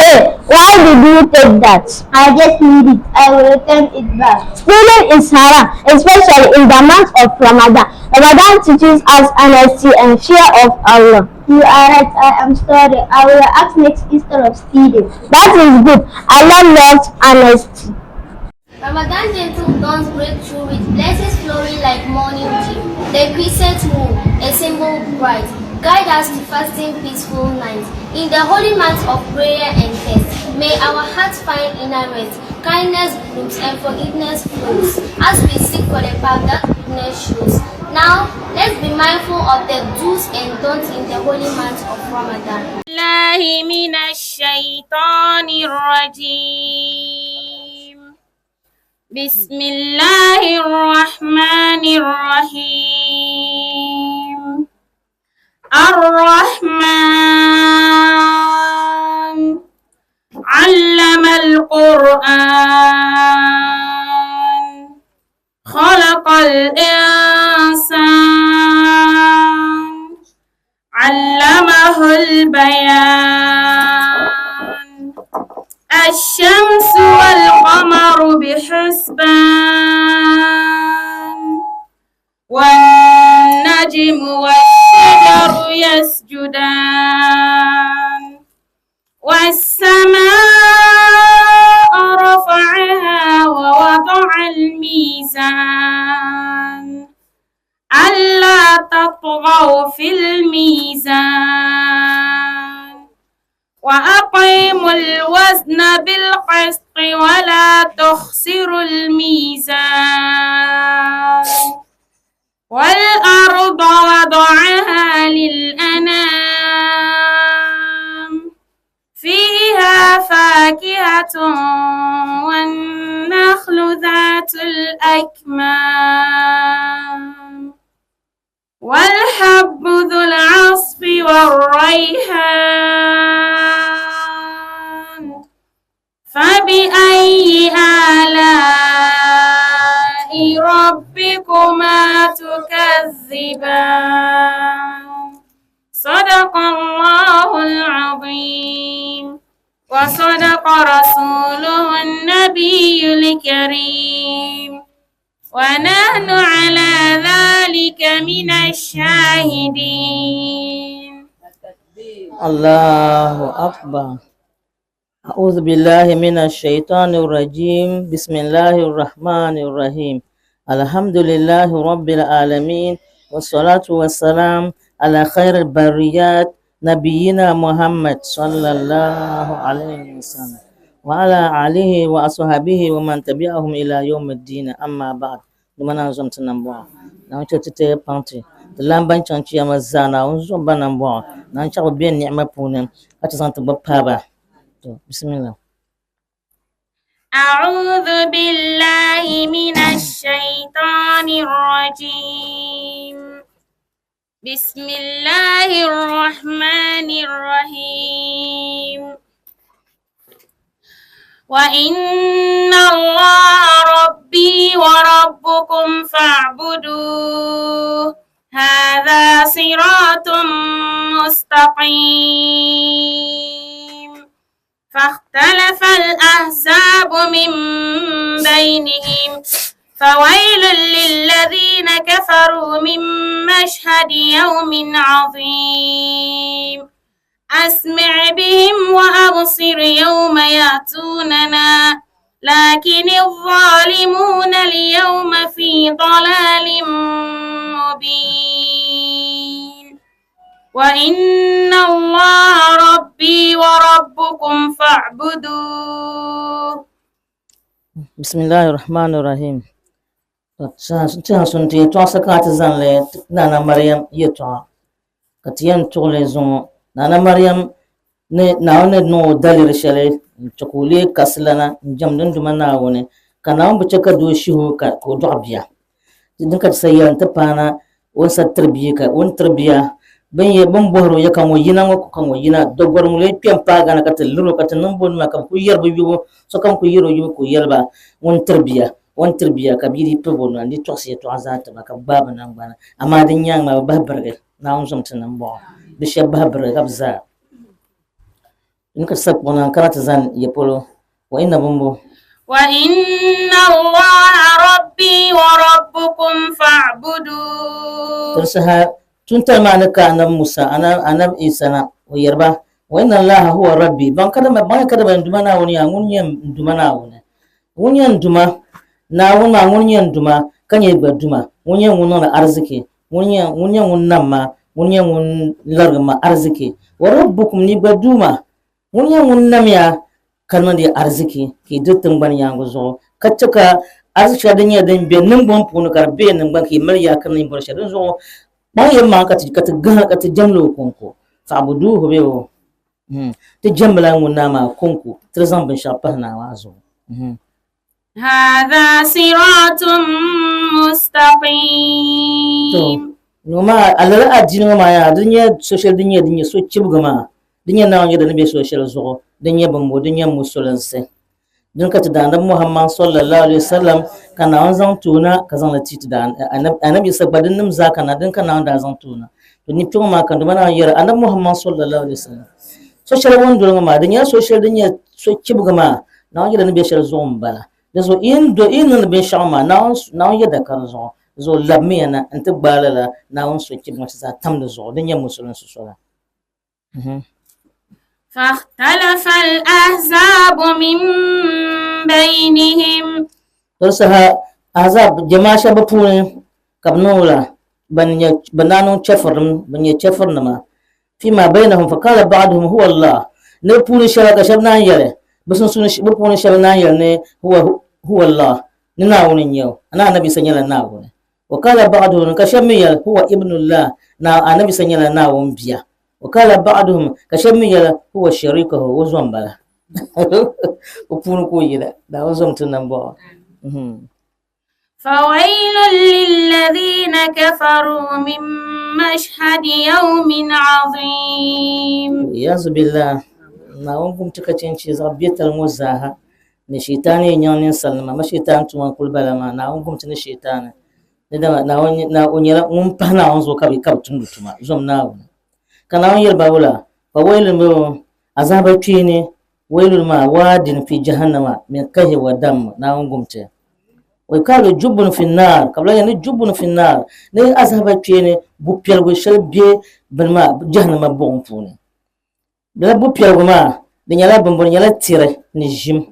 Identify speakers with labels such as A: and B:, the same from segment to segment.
A: Hey, why did you take that?
B: I just need it. I will return it back.
A: Stealing is haram, especially in the month of Ramadan. Ramadan teaches us honesty and fear of Allah.
B: You are right. I am sorry. I will ask next instead of stealing.
A: That is good. Allah loves honesty.
C: Ramadan gentle dawns break through with blessings flowing like morning dew. The crescent moon, a symbol bright, guide us to fasting peaceful nights. In the holy month of prayer and fast, may our hearts find inner rest, kindness blooms and forgiveness flows as we seek for the path that goodness shows. Now, let's be mindful of the do's and don'ts in the holy month of Ramadan.
D: الله من الشيطان الرجيم بسم الله الرحمن الرحيم الرحمن علم القرآن خلق الإنسان علمه البيان الشمس والقمر بحسبان والنجم والشجر يسجدان والسماء رفعها ووضع الميزان ألا تطغوا في الميزان وأقيموا الوزن بالقسط ولا تخسروا الميزان والأرض وضعها للأنام فيها فاكهة والنخل ذات الأكمام والحب ذو العصف والريحان فبأي آلاء ربكما تكذبان صدق الله العظيم وصدق رسوله النبي الكريم ونحن على ذلك من الشاهدين
E: الله أكبر أعوذ بالله من الشيطان الرجيم بسم الله الرحمن الرحيم الحمد لله رب العالمين والصلاة والسلام على خير البريات نبينا محمد صلى الله عليه وسلم وعلى آله وأصحابه ومن تبعهم إلى يوم الدين أما بعد Dumana n-zom ti nambɔɣu Naawuni chɛ ti teei paŋ ti ti laamba n-chaŋ chiyaama zaa Naawuni zom ba nambɔɣu Naawuni chɛ ka bɛ be ni'ima puuni ka ti zaŋ ti gba paai ba. To, bismillah.
D: أعوذ بالله من الشيطان الرجيم بسم الله الرحمن الرحيم وإن الله ربي وربكم فاعبدوه هذا صراط مستقيم فاختلف الأحزاب من بينهم فويل للذين كفروا من مشهد يوم عظيم أسمع بهم وأبصر يوم يأتوننا لكن الظالمون اليوم في ضلال مبين وإن الله ربي وربكم فاعبدوه
E: بسم الله الرحمن الرحيم Ti sun ti yɛtɔɣa saka ti zaŋ li Nana Mariam yɛtɔɣa ka ti yɛn tuɣili zuŋɔ Nana Mariam ni Naawuni ni niŋ o daliri shɛli n-chɛ ka o leei kasilana n-jɛm din Duuma Naawuni ka Naawuni bi chɛ ka doo shihi o ka o dɔɣi bia. Din ka ti sa yɛli nti paana o ni sa tiri bia ka o ni tiri bia bɛ ni bɔhiri o ya ka ŋɔ yina ŋɔ ka ŋɔ yina dagɔri ŋɔ lee kpe m-paai Ghana ka ti liri o ka ti niŋ bo nima ka bɛ kuli yɛri bɛ yubu sokam kuli yɛri o yubu ka o yɛli ba ŋun tiri bia o ni tiri bia ka bia dii piri o noli n-dii tɔɣisi yɛtɔɣa zaa ti ba ka bɛ gbaai bɛ naŋgbana amaa din nyaaŋa maa bɛ bahi birigi Naawuni zom ti nambɔɣu bɛ shɛba bahi birigi ka bɛ zaa. N ka sa kpuɣi na n kana ti zani ya polo, wa inna bimbo.
D: Wa inna Allaha Rabbi wa rabbukum fa'buduh.
E: Di saha tuntali maa ni ka Anabi Musa, Anabi Isa na, o yɛri ba, Wa inna Allaha huwa Rabbi, baŋ kadama, baŋya kadama n Duuma Naawuni yaa ŋun nyɛ n Duuma Naawuni. Ŋun nyɛ n Duuma, Naawuni maa ŋun nyɛ n Duuma ka nyɛ gba Duuma, ŋun nyɛ ŋun niŋdi ariziki, ŋun nyɛ ŋun nyɛ ŋun nam ma, ŋun nyɛ ŋun larigi ma ariziki. Wa Rabbukum, ni gba Duuma, ŋun nyɛ ŋun nam ya ka niŋdi ya ariziki ka yi diri tiŋgbani yaaŋa zuɣu, ka chɛ ka ariziki shɛli din nyɛ din be niŋgbuŋ puuni ka di be ya niŋgbani ka yi mali yaa ka niŋ bɔri shɛli. Dinzuɣu kpaŋ ya maŋa ka ti gahi ka ti jɛmli o kɔŋko. Fa'buduuhu bee o ti jɛmmila ŋun naa maa kɔŋko, ti di zaŋ binshɛɣu pahi naa maa zuɣu.
D: Hadha siratun mustaqim.
E: To, ŋɔ maa, a lala adiini ŋɔ maa yaa, di nyɛ so shɛli din nyɛ din nyɛ so chibigi maa, di nyɛ Naawuni yɛda ni be so shɛli zuɣu, din nyɛ bimbo, din nyɛ musulinsi. Dini ka ti Daanab Muhammad sallallahu alaihi wasallam ka Naawuni zaŋ ti o na ka zaŋ li ti ti Anabi Isa gba din nim zaa kana, dini ka Naawuni daa zaŋ ti o na. To ni kpɛŋɔ maa ka Duuma Naawuni yɛri Anabi Muhammad sallallahu alaihi wasallam so shɛli o ni doli ŋɔ maa, di nyɛla so shɛli din nyɛ so chibigi maa, Naawuni yɛda ni be shɛli zuɣu m-bala. Di zuɣu yi ni do, yi ni niŋdi binshɛɣu maa, Naawuni yɛda ka di zuɣu. Di zuɣu labimiya na nti gbaai lala Naawuni so chibigi ŋɔ ti zaa tam di zuɣu, din nyɛ Musulinsi soli.
D: فاختلف الأحزاب من بينهم.
E: Di saha Ahzab jamaa shɛba bɛ puuni ka bɛ niŋ wula ban nyɛ bɛ daa niŋ chɛfurinim bɛn nyɛ chɛfurinima fima bainahum faqala ba'duhum huwa Allah ni bɛ puuni shɛba ka shɛba naan yɛli bɛ sunsuuni bɛ puuni shɛba naan yɛli ni huwa huwa Allah ni Naawuni n-nyɛ o ni Anabi Isa nyɛla Naawuni Wa qala ba'duhum, ka shɛba mi yɛli, Huwa ibnullah, na Annabi Isa nyɛla Naawuni bia. Wa qala ba'duhum, ka shɛba mi yɛli, Huwa sharikuhu, o zo m-bala. O puuni ka o yina, Naawuni zom ti nambɔɣu.
D: فويل للذين كفروا من مشهد يوم عظيم.
E: Iyazu billah, Naawuni kum ti ka chinchi zaɣ biɛtali ŋɔ zaaha. Ni Shiitaani yi nyaŋ ninsalinima, ma Shiitaani tuma n-kuli bala maa, Naawuni gum ti ni Shiitaani. Di dama Naawuni na o nyɛla ŋun pahi Naawuni zuɣu ka bɛ ka bɛ tumdi tuma, zom Naawuni. Ka Naawuni yɛli ba wula? Fa wailun bɛ azaaba kpeeni, wailun maa waadin fi jahannama min kahi wa dam, Naawuni gum ti. Wa yuqaalu jubbun fi nnaar, ka bɛ lahi yɛli ni jubbun fi nnaar, ni azaaba kpeeni bupiɛligu shɛli be bini maa jahannama buɣim puuni. Lala bupiɛligu maa di nyɛla bini di nyɛla tiri ni ʒim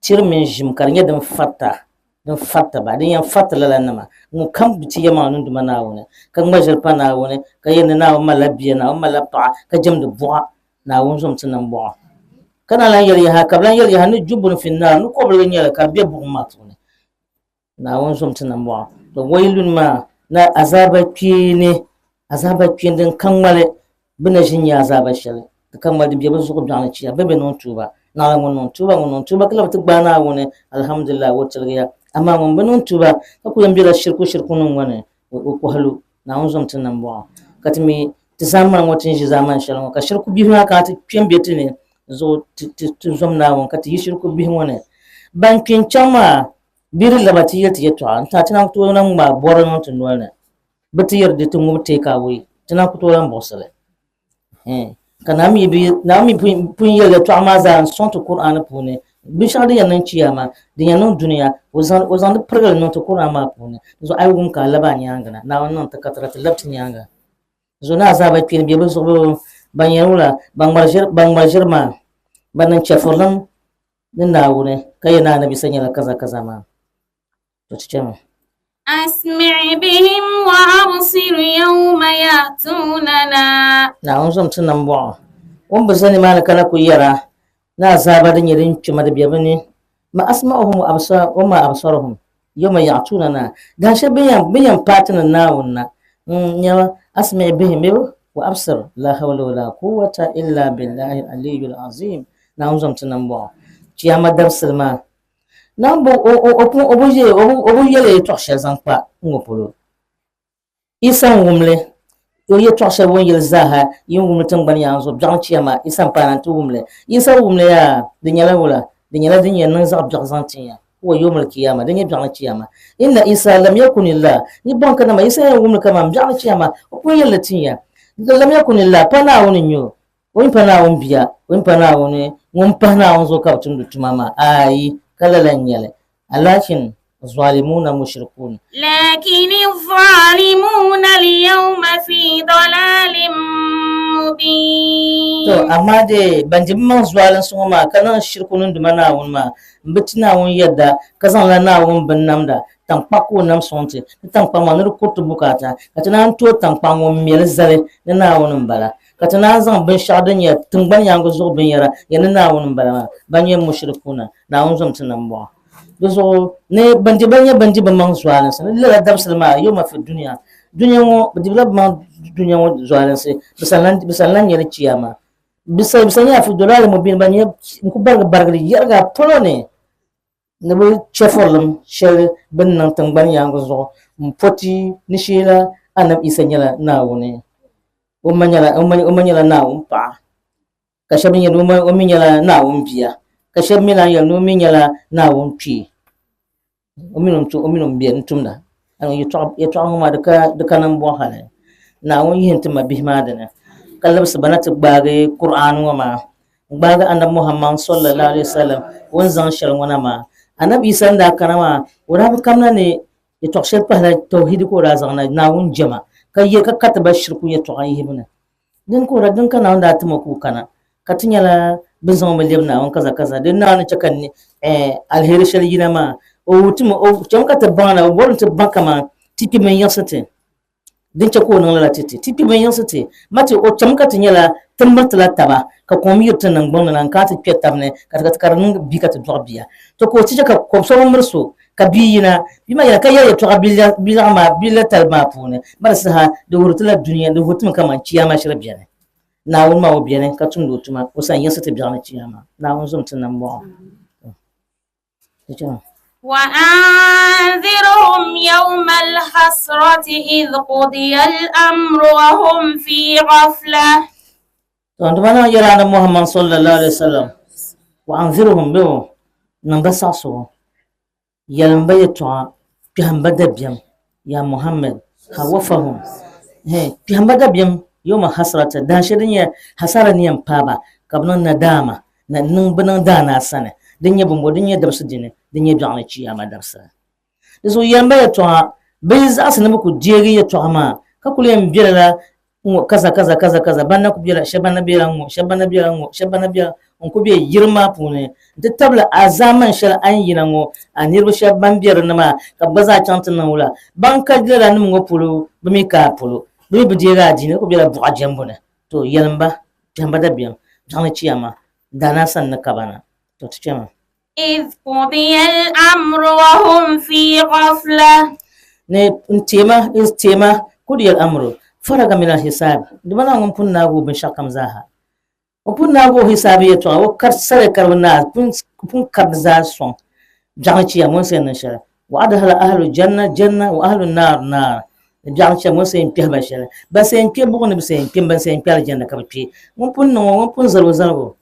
E: tiri mini ʒim ka di nyɛ din farita din farita ba din yɛn fariti lala nima ŋun kam bi ti yɛlimaŋli ni Duuma Naawuni ka ŋma ʒiri pa Naawuni ka yɛli ni Naawuni malila bia Naawuni malila paɣa ka jɛmdi buɣa Naawuni zom ti niŋ buɣa ka naan lahi yɛli yaha ka bi lahi yɛli yaha ni jubun fi naar ni kɔbiligi nyɛli ka di bɛ buɣim maa puuni Naawuni zom ti nambɔɣu. To wailun maa na azaaba kpeeni, azaaba kpeeni din ka ŋmali, bɛ na ʒi n-nya azaaba shɛli di ka ŋmali di be bɛ zuɣu biɛɣuni chiya, bɛ bi niŋ tuuba. Naɣila ŋun niŋ tuuba, ŋun niŋ tuuba ka labi ti gbaai Naawuni, alhamdulillah, o tiligiya. Amaa ŋun bi niŋ tuuba ka kuli yɛn bela shirku shirkunim ŋɔ ni, o kɔhi lu. Naawuni zom ti nambɔɣu. Ka ti mi ti zaamani ŋɔ ti ni ʒi zaamani shɛli ŋɔ, ka shirku bihi maa kana ti kpe m-be ti ni, zuɣu ti zom Naawuni ka ti yi shirku bihi ŋɔ ni. Ban kpi n-chaŋ maa, Bɛ di laba ti yɛli ti yɛtɔɣa n-taai ti naan ku tooi lan ŋmaai bɔri niŋ ti noli ni. Bɛ ti yɛri di ti ŋubi take away, ti naan ku tooi lan buɣisi li. Ka Naawuni mi bi, Naawuni mi pun yɛli yɛtɔɣa maa zaa n-sɔŋ ti Kur'aani puuni. Binshɛɣu din yɛn niŋ chiyaama, din yɛn niŋ dunia, o zaŋ, o zaŋ di pirigili niŋ ti Kur'aani maa puuni. Di zuɣu a yi wum ka a labi a nyaaŋa na, Naawuni niŋ ti katara ti labi ti nyaaŋa. Di zuɣu ni azaaba kpeeni be bɛ zuɣu ban yɛn wula, ban ŋmari ʒiri, ban ŋmari ʒiri maa, ban niŋ chɛfurilim ni Naawuni ka yɛli ni Anabi Isa nyɛla kaza kaza maa. To ti chami.
D: Asmi' bihim wa absir yawma ya'tunana.
E: Naawuni zom ti nambɔɣu. O ni bi za nimaani ka na kuli yɛra ni azaaba din nyɛ din kpɛma di be bɛ ni. Ma asma'uhum wa absar wa ma absaruhum yawma ya'tunana. Dahin shɛli bɛ yɛn paai ti ni Naawuni na. Nyama asmi' bihim wa absir la hawla wa la quwwata illa billahi al-aliyyil azim. Naawuni zom ti nambɔɣu. Chiyaama dabisili maa, Naawuni bi o o pun o bi yɛ o bi yɛli yɛtɔɣ shɛli zaŋ kpa ŋ-ŋɔ polo. Isa n-wum li, o yɛtɔɣ shɛli o ni yɛli zaaha yi ni wum li tiŋgbani yaŋ zuɣu biɛɣu chiyaama Isa m-paana nti wum li. Isa wum li yaa, di nyɛla wula? Di nyɛla din yɛn niŋ zaɣ biɛɣu zaŋ tin ya. Huwa yawmul qiyamah, din nyɛ biɛɣuni chiyaama. Inna Isa lam yakunillah, ni bɔŋ ka dama Isa yɛn wum li kaman biɛɣuni chiyaama, o pun yɛli li tin ya. Lam yakunillah, pa Naawuni n-nyɛ o. O mi pa Naawuni bia, o mi pa Naawuni ŋun pahi Naawuni zuɣu ka bɛ tumdi tuma maa. Aai, ka lala n-nyɛ li. Alakin zalimuna mushrikun.
D: لكن الظالمون اليوم في ضلال مبين
E: To, amma dai ban ji man zuwalinsi ŋɔ maa ka niŋ shiriku niŋ Duuma Naawuni maa, m bi ti Naawuni yɛdda ka zaŋla Naawuni binnamda taŋkpaɣu ka o nam sɔŋ ti ni taŋkpaɣu maa ni di kuri ti bukaata, ka ti naan tooi taŋkpaɣu ŋɔ m-me li zali ni Naawuni m-bala, ka ti naan zaŋ binshɛɣu din nyɛ tiŋgbani yaaŋa zuɣu binyɛra yɛn ni Naawuni m-bala maa, ban nyɛ mushrikuuna, Naawuni zom ti nambɔɣu. Di zuɣu ni ban di ban nyɛ ban di bɛ maŋ zualinsi ni lala dabisili maa yawma fi dunia, dunia ŋɔ, bɛ dibila bɛ maŋ dunia ŋɔ zualinsi, bɛ sani lan nyɛ li chiyaama. Bɛ sani nyɛla fi dolaali mubin, ban nyɛ n-ku barigi barigili yɛriga polo ni, ni bɛ chɛfurilim shɛli bɛ ni niŋ tiŋgbani yaaŋa zuɣu m-pɔti ni sheela Anabi Isa nyɛla Naawuni, o ma nyɛla Naawuni paɣa. Ka shɛba mi yɛli ni o mi nyɛla Naawuni bia, ka shɛba mi lan yɛli ni o mi nyɛla Naawuni kpee. O mini o mini o bia n-tumda. Yɛtɔɣa ŋɔ maa di ka nambɔɣu hali. Naawuni yihi n-ti ma bihi maa dini, ka labisi ba na ti gbaagi Kur'aan ŋɔ maa, n-gbaagi Anabi Muhammad sallallahu alaihi wasallam o ni zaŋ shɛli ŋɔ na maa. Anabi Isa ni daa kana maa, o daa bi kamina ni yɛtɔɣ shɛli pahila tawhidi ka o daa zaŋ na, Naawuni jɛma, ka ye ka ka ti ba shiriku yɛtɔɣa yihibu ni. Din ka o daa, din ka Naawuni daa tim o ka o kana, ka ti nyɛla bɛ zaŋ o mi lebi Naawuni kaza kaza, di Naawuni chɛ ka aliheri shɛli yina maa, o wuhi ti mi, o chɛmi ka ti baŋ na, o bɔri ni ti baŋ kaman ti kpimi n-yiɣisi ti, din chɛ ka o niŋ lala ti ti, ti kpimi n-yiɣisi ti, mati o chɛmi ka ti nyɛla ti miritila taba, ka kom yiri ti niŋgbuŋ ni na n-kana ti kpe tab ni, ka ti ka di niŋ bia ka ti dɔɣi bia. To ka o ti chɛ ka kom so bi miri so, ka bia yina, bia maa yina ka yɛli yɛtɔɣa biliɣu maa, bililatali maa puuni, ma di saha di wuhiri ti la dunia, di wuhiri ti mi kaman chiyaama shiri beni. Naawuni maa o beni ka tumdi o tuma, o sani yiɣisi ti biɛɣu ni chiyaama. Naawuni zom ti nambɔɣu. Di chɛma.
D: وأنذرهم يوم الحسرة إذ قضي الأمر وهم في غفلة.
E: To duma na yɛla annabi Muhammad sallallahu alaihi wasallam wa anzirhum bɛ niŋ ba saɣisigu yɛlim ba yɛtɔɣa kpɛhim ba dabiɛm ya Muhammad hawafahum he kpɛhim ba dabiɛm yawma hasrata dahin shɛli din nyɛ hasara ni yɛn paai ba ka bɛ niŋ nadaama na niŋ bɛ niŋ daanaa sani din nyɛ bɔmbɔ din nyɛ dabisi dini din nyɛ biɛɣuni chiyaama dabisili. Di zuɣu yɛlim ba yɛtɔɣa, bɛ yi zaɣisi ni bɛ ku deegi yɛtɔɣa maa, ka kul yɛn bela la ŋ-ŋɔ kaza kaza kaza kaza, ban na ku bela, shɛba ban na bela ŋ-ŋɔ, shɛba ban na bela ŋ-ŋɔ, shɛba ban na bela n-ku be yiri maa puuni nti tabili a zaamani shɛli a ni yina ŋɔ, a niriba shɛba ban be di ni maa, ka bɛ gba zaa chaŋ ti niŋ wula? Ban ka lala nim ŋɔ polo, bɛ mi ka a polo, bɛ mi bi deegi a diini, bɛ ku bela buɣa jɛmbu ni. To yɛlim ba, kpɛhim ba dabiɛm, biɛɣuni chiyaama, Daanaa sani ni ka ba na. To ti chama.
D: إذ قضي الأمر وهم في غفلة.
E: Ni n teema, iz teema, qudiya al-amru, faraga min al-hisab, di ma naa ŋun pun naagi o binshɛɣu kam zaaha. O pun naagi o hisaabi yɛtɔɣa, o kari sariya karibu naai, pun, pun kari di zaa sɔŋ. Biɛɣuni chiya ŋun sɛn niŋ shɛli. Wa adhala ahlu janna janna wa ahlu naar naar. Ni biɛɣuni chiya ŋun sɛn kpɛhi ba shɛli. Ban sɛn kpe buɣim ni bi sɛn kpe, ban sɛn kpe alijanna ka bɛ kpe. Ŋun pun niŋ o, ŋun pun zali o zaligu.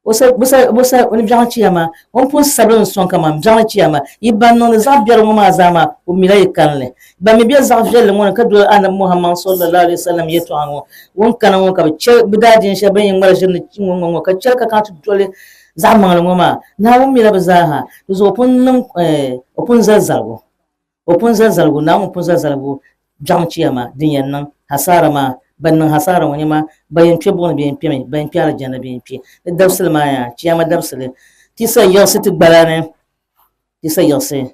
E: O sa, bɛ sa, bɛ sa, ni biɛɣu chiyaama, o ni pun sabili n-sɔŋ kaman biɛɣu ni chiyaama, yi ban niŋdi zaɣ biɛri ŋɔ maa zaa maa, o mila yi kalinli. Ban mi be zaɣ viɛlli ŋɔ ni ka doli Anabi Muhammad sallallahu alaihi wasallam yɛtɔɣa ŋɔ, o ni kana ŋɔ ka bɛ chɛ bɛ daadiin shɛli bɛ ni yɛn ŋmari ʒiri ni ŋɔ ŋɔ ŋɔ ka chɛli ka kana ti doli zaɣ maŋli ŋɔ maa, Naawuni mila bɛ zaa ha. Di zuɣu o pun niŋ, o pun zali zaligu. O pun zali zaligu, Naawuni pun zali zaligu biɛɣuni chiyaama din yɛn niŋ hasaara maa, ban niŋ hasaara ŋɔ nyɛma ban yɛn kpe buɣim ni bɛ yɛn kpemi, ban yɛn kpe alijanna bɛ yɛn kpe. Di dabisili maa yaa, chiyaama dabisili, ti sa yiɣisi ti gbala ni, ti sa yiɣisi,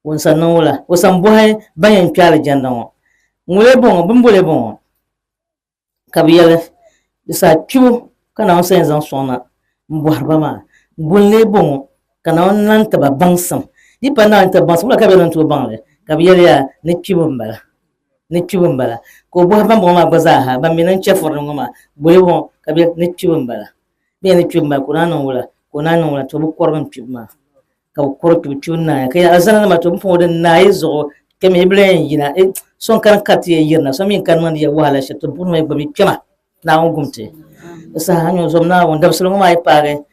E: o ni sa niŋ wula? O sa m-bɔhi ban yɛn kpe alijanna ŋɔ, ŋuni bɔŋɔ, bimbo lee bɔŋɔ? Ka bɛ yɛli, Di saha kpibu ka Naawuni sa yɛn zaŋ sɔŋ na m-bɔhiri ba maa, Bɔ n-lee bɔŋɔ ka Naawuni lan ti ba baŋsim? Di yi pa Naawuni ti ba baŋsim, wula ka bɛ lan tooi baŋ li? Ka bɛ yɛli ya, Ni kpibu m-bala, ni kpibu m-bala. Ka o bɔhi bambɔŋɔ maa gba zaa ha, ban mi niŋ chɛfurili ŋɔ maa, Bɔ lee bɔŋɔ? Ka bɛ yɛli, Ni kpibu m-bala. Bɛ yɛli ni kpibu m-bala, ka o naan niŋ wula? Ka o naan niŋ wula? To bɛ kɔrigi n kpibu maa. Ka bɛ kɔrigi kpibu, kpibu naaya. Ka yɛli, Alizanda nima, to bɛ puŋɔ din naai zuɣu, kpɛmi yi bi lan yɛn yina. So n-kani kariti ya yirina, so mi n-kani niŋdi ya wahala shɛli, to buɣinima yi gba mi kpɛma. Naawuni gum ti. Di saha a nyo zom Naawuni dabisili ŋɔ maa yi paagi,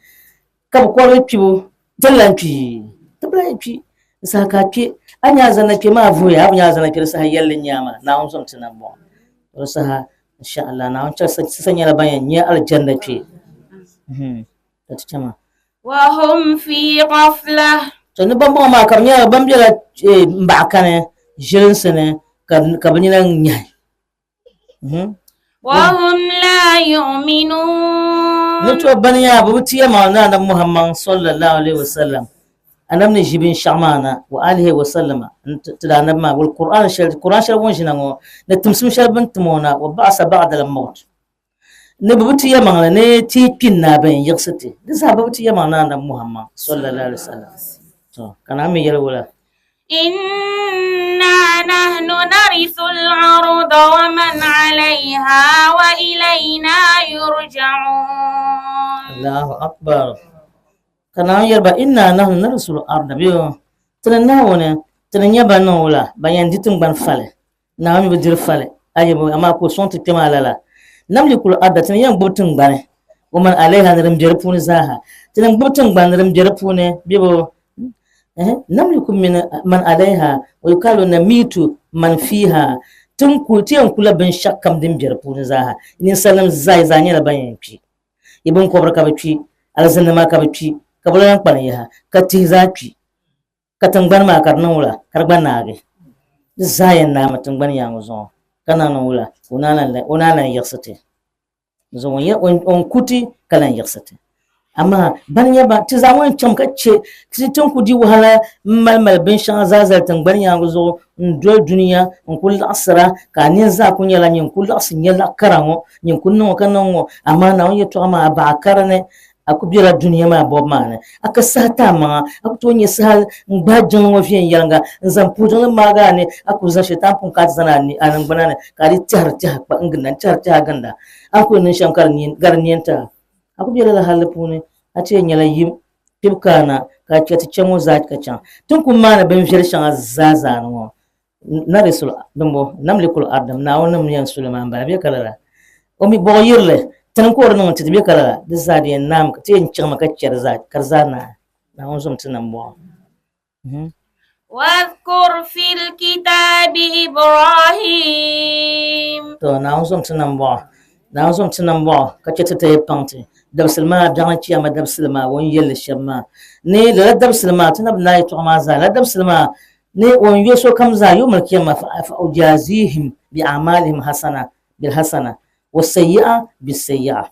E: ka bɛ kɔrigi kpibu, ti ni lan kpi. Ti bi lan kpi. Di saha ka a kpi, a ni nya alizanda kpe maa vuhiya, a bi nya alizanda kpe di saha yɛlli n-nyɛ a maa. Naawuni zom ti nambɔɣu. Di saha. Insha Allah Naawuni chɛ sa nyɛla ban yɛn nya alijanna kpe. Ka ti chama.
D: وهم في غفلة.
E: To ni bambɔŋɔ maa ka bɛ nyɛla ban bela m-baɣa kani ʒilinsi ni ka bɛ nina nyahi.
D: وهم لا يؤمنون.
E: Ni to bani yaa bɛ bi ti yɛlimaŋli ni Anabi Muhammad sallallahu alaihi wasallam Anabi ni ʒi binshɛɣu maa na wa alihi wa sallama n-ti di Anabi maa wal Qur'an shɛli Qur'an shɛli ŋun ʒina ŋɔ ni timsim shɛli bɛ ni tim o na wa ba'asa ba'da al-maut ni bɛ bi ti yɛlimaŋli ni ti yi kpi n-naai bɛn yiɣisi ti di zaa bɛ bi ti yɛlimaŋli ni Anabi Muhammad sallallahu alaihi wasallam. To ka Naawuni mi yɛli wula?
D: إنا نحن نرث الأرض ومن عليها وإلينا يرجعون.
E: Allahu akbar. Ka Naawuni yɛli ba, Inna nahnu narisul arda bɛ tini Naawuni tini nyɛ ban niŋ wula ban yɛn di tiŋgbani fali. Naawuni mi bi diri fali ayibu amaa ka o sɔŋ ti kpɛm a lala. Namlikul arda tini yɛn gbubi tiŋgbani wa man alayha ni din be di puuni zaaha. Tini n-gbubi tiŋgbani ni din be di puuni bɛ namliku min man alayha wa yukalu namitu man fiha tin ku ti yɛn kula binshɛɣu kam din be di puuni zaaha. Ninsalinim zaa yi zaa nyɛla ban yɛn kpi. Yi binkɔbiri ka bɛ kpi, alizinnima ka bɛ kpi, ka bɛ lan kpalim yaha, ka tihi zaa kpi, ka tiŋgbani maa ka di niŋ wula ka di gba naagi. Di zaa yɛn naami tiŋgbani yaaŋa zuɣu ka naan niŋ wula ka o naan lan yiɣisi ti. Zuɣu o ni ku ti ka lan yiɣisi ti. Amaa bani nyɛ ban ti zaa ŋɔ n-chaŋ ka che ti ti ni ku di wahala m-mali mali binshɛŋa zaa zali tiŋgbani yaaŋa zuɣu n-doli dunia n-ku laɣisira ka a nini zaa ku nyɛla nyin ku laɣisi nya laɣ kara ŋɔ, nyin ku niŋ ŋɔ ka niŋ ŋɔ. Amaa Naawuni yɛtɔɣa maa a baɣa ka di ni a ku bela dunia maa bɔbu maa ni. A ka saha ti a maŋa, a ku tooi nya saha n-gbahi jiŋli ŋɔ viɛnyɛliŋga n-zaŋ puhi jiŋli maagi a ni, a ku zaŋ shɛtan pun ka a ti zani a niŋgbuna ni ka a di tɛhiri tɛha kpa n-ginda, n-tɛhiri tɛha ginda. A ni ku yɛn niŋ shɛm ka di niɛn ti a. A ku bela lala halli puuni, a ti yɛn nyɛla yim kpibu ka a na ka a chɛ ti chɛ ŋɔ zaa ka chaŋ. Ti ni ku maani bin viɛl shɛŋa zaa zaa ni ŋɔ, narisul bimbo namlikul ardam Naawuni nim yɛn suli maa m-bala bɛ ka lala. O mi bɔɣ yirili, tini ka o di niŋ nti ti bɛ ka lala, di zaa di yɛn naami ti yɛn chaŋmi ka chɛ di zaa ka di zaa naai. Naawuni zom ti nam bɔɣu.
D: واذكر في الكتاب إبراهيم.
E: To Naawuni zom ti nam bɔɣu. Naawuni zom ti nam bɔɣu ka chɛ ti ti yi paŋ ti dabisili maa biɛɣuni chiyaama dabisili maa o ni yɛli shɛm maa ni lala dabisili maa ti na bi naai yɛtɔɣa maa zaa lala dabisili maa ni o ni yo sokam zaa yawmal kiyama fa ujazihim bi a'malihim hasana bil hasana wa sayyi'a bis sayyi'a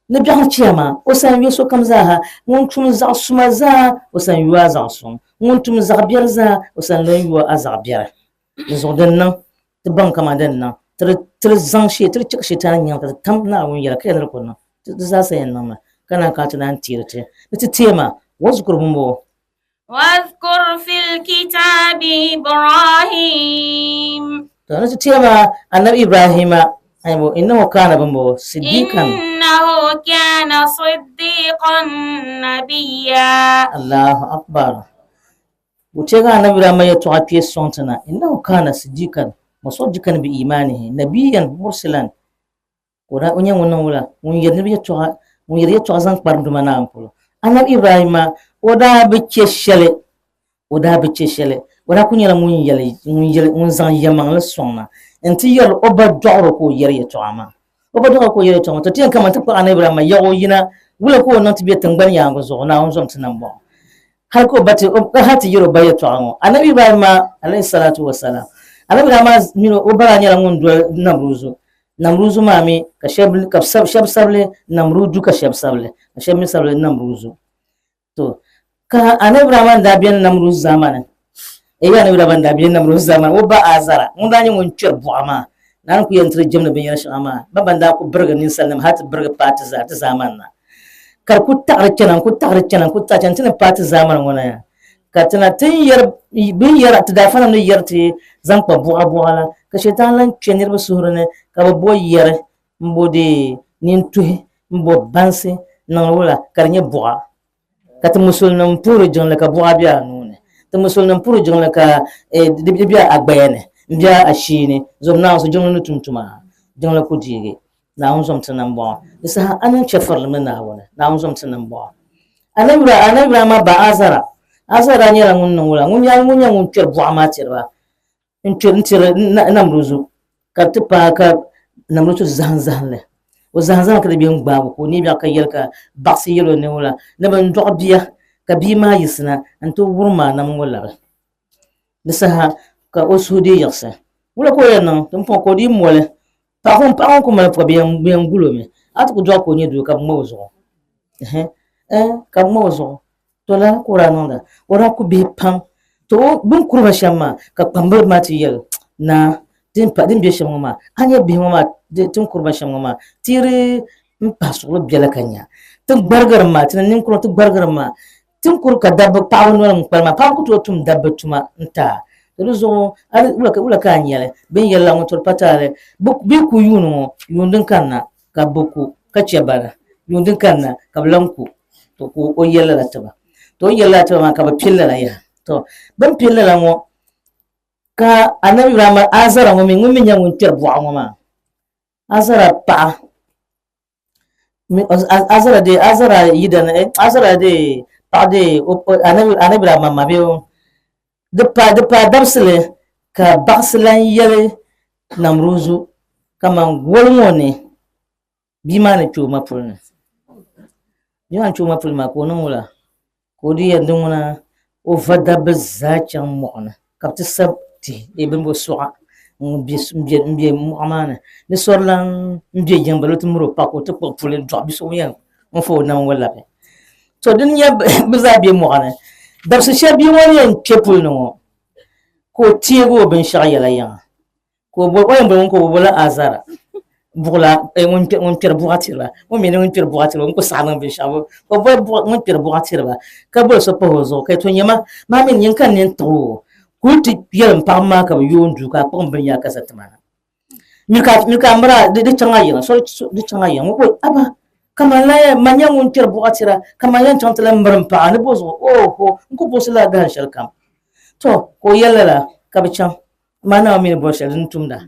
E: ni biɛɣuni chiyaama o san yo sokam zaaha ŋun tum zaɣ suma zaa o san yo a zaɣ suŋ ŋun tum zaɣ biɛri zaa o san lan yo a zaɣ biɛri. Di zuɣu din niŋ ti baŋ kaman din niŋ ti di zaŋ shee ti di chɛ ka Shetani nyaŋ ka ti tam Naawuni yɛla ka yɛli ni di ku niŋ ti di zaa sa yɛn niŋmi ka naan kana ti naan teeri ti ni ti teei maa wazkur bɔmbɔŋɔ.
D: واذكر في الكتاب إبراهيم.
E: To ni ti teei maa Anabi Ibrahima aybo innahu kana bɔmbɔŋɔ siddiqan.
D: إنه كان صديقا نبيا.
E: Allahu akbar. Wuce ga Annabi Ibrahim yɛtɔɣa kpe sɔŋ ti na, innahu kana siddiqan musaddiqan bi imanihi nabiyyan mursilan. Ka o daa o nyɛ ŋun niŋ wula? Ŋun yɛri niriba yɛtɔɣa, ŋun yɛri yɛtɔɣa zaŋ kpari Duuma Naawuni polo. Annabi Ibrahima o daa bi che shɛli, o daa bi che shɛli, o daa kuli nyɛla ŋun yɛli, ŋun yɛli, ŋun zaŋ yɛlimaŋli sɔŋ na nti yɛri o ba dɔɣiro ka o yɛri yɛtɔɣa maa. O ba dɔɣiro ka o yɛri yɛtɔɣa maa. To ti yɛn kaman ti kpuɣi Annabi Ibrahima yaɣ o yina, wula ka o niŋ ti be tiŋgbani yaaŋa zuɣu Naawuni zom ti nambɔɣu? Hal ka o ba ti, hal ti yɛri o ba yɛtɔɣa ŋɔ. Anabi Ibrahima alayhi salatu wa salam, Anabi Ibrahima mini o ba daa nyɛla ŋun doli Namruzu. Namruzu maa mi ka shɛb, ka shɛb sabili Namrudu ka shɛb sabili, ka shɛb mi sabili Namruzu. To, ka Anabi Ibrahima ni daa beni Namruzu zaamani, eei Anabi Ibrahima ni daa beni Namruzu zaamani, o ba Azara, ŋun daa nyɛ ŋun kpɛri buɣa maa, Naawuni ku yɛn tiri jɛmdi binyɛra shɛŋa maa, ba ban daa ku birigi ninsalinim hal ti birigi paai ti zaa ti zaamani na. Ka di ku taɣiri chana, n-ku taɣiri chana, n-ku taɣiri chana, ti ni paai ti zaamani ŋɔ na ya. Ka ti na ti ni yɛri, bɛ ni yɛri, ti daafanim ni yɛri ti zaŋ kpa buɣa buɣa la, ka Shetani lan kpe niriba suhuri ni, ka bɛ bo yɛri m-bo dee nintuhi, m-bo bansi niŋdi wula ka di nyɛ buɣa. Ka ti musulinim puhiri jiŋli ka buɣa be a nuu ni. Ti musulinim puhiri jiŋli ka di be a gbaya ni, m-be a shee ni. Zom Naawuni so jiŋli ni tum tuma, jiŋli ku deegi. Naawuni zom ti nambɔɣu. Di saha a niŋ chɛfurili mini Naawuni. Naawuni zom ti nambɔɣu. Anabi Ibrahima ba Azara. Azara daa nyɛla ŋun niŋ wula? Ŋun nyɛ ŋun kpɛri buɣa maa tiri ba. N-kpɛri n-tiri Namruzu ka ti paai ka Namrutu zahim zahimli. O zahim zahim ka di bɛ n-gbaagi o ka o neei biɛɣu ka yɛli ka baɣisi yɛl o ni wula ni bɛ ni dɔɣi bia ka bia maa yiɣisina nti wurim a nam ŋɔ labi. Di saha ka o suhu dii yiɣisi. Wula ka o yɛn niŋ? Pumpɔŋɔ ka o dii moli. Paɣa ŋun paɣa ŋun ku mali puka bɛ yɛn gul o mi. A ti ku dɔɣi ka o nyɛ doo ka bɛ ŋma o zuɣu. Ɛhɛ ka bɛ ŋma o zuɣu. To lala ka o daa niŋda. O daa ku bihi pam. To o bɛ ni kuri ba shɛm maa ka kpambaliba maa ti yɛli, Naa, din pa din be shɛm ŋɔ maa, a nya bihi ŋɔ maa ti ni kuri ba shɛm ŋɔ maa, ti n pahi suɣili biɛla ka nya. Ti gbarigirimi maa, ti ni ninkura ti gbarigirimi maa. Ti ni kuri ka dabba paɣaba noli n-kpalim maa, paɣaba ku tooi tum dabba tuma n-ti a. To di zuɣu wula ka a nya li? Bɛ ni yɛli la ŋun turi pa taali, bɛ yi ku yuuni ŋɔ, yuun din kanna ka bɛ ku ka chɛ bana, yuun din kanna ka bɛ lan ku. To ka o yɛli lala ti ba. To o ni yɛli lala ti ba maa ka bɛ pili lala yaha. To bɛ ni pili lala ŋɔ ka Anabi Ibrahima Azara ŋɔ mi ŋun mi nyɛ ŋun kpɛri buɣa ŋɔ maa, Azara paɣa Azara de Azara yidana Azara de paɣa de Anabi Ibrahima ma bee di pa di pa dabisili ka baɣisi lan yɛli Namruzu kaman goli ŋɔ ni bia maa ni kpe o ma puli ni. Bia maa ni kpe o ma puli maa ka o niŋ wula? Ka o di yɛn di ŋuna o va dabba zaa chaŋ mɔɣu ni ka bɛ ti sa tihi bee bini bo suɣa m-be mɔɣu maa ni. Ni sɔri lan m-be yiŋa bala o ti miri o paɣa ka o ti kpuɣi puli n-dɔɣi bi' so ŋun yɛn n-fa o nam ŋɔ labi. To dini nyɛ bɛ zaa be mɔɣu ni. Dabisi shɛli bia ŋɔ ni yɛn kpe puli ni ŋɔ ka o teegi o binshɛɣu yɛla yiŋa. Ka o boli o yɛn boli ŋun ka o boli Azara buɣula ŋun kpɛri buɣa tiriba o mi ni ŋun kpɛri buɣa tiriba n ku saɣi niŋ binshaɣu ka o boli ŋun kpɛri buɣa tiriba ka boli so pahi o zuɣu ka to nyɛma maa mini nyin ka n nini tiɣi o kuli ti yɛli n paɣaba maa ka bi yooi n duu ka a kpuɣi n bini yaa ka za tima na mi ka mira di chaŋ a yiŋa sori di chaŋ a yiŋa ŋɔ aba ka man lahi man nyɛ ŋun kpɛri buɣa tira ka man yɛn chaŋ ti lahi miri n paɣa ni bo zuɣu oho n ku buɣisi lala dahin shɛli kam to ka o yɛli lala ka bi chaŋ Amaa Naawuni mi ni bɔri shɛli din tumda.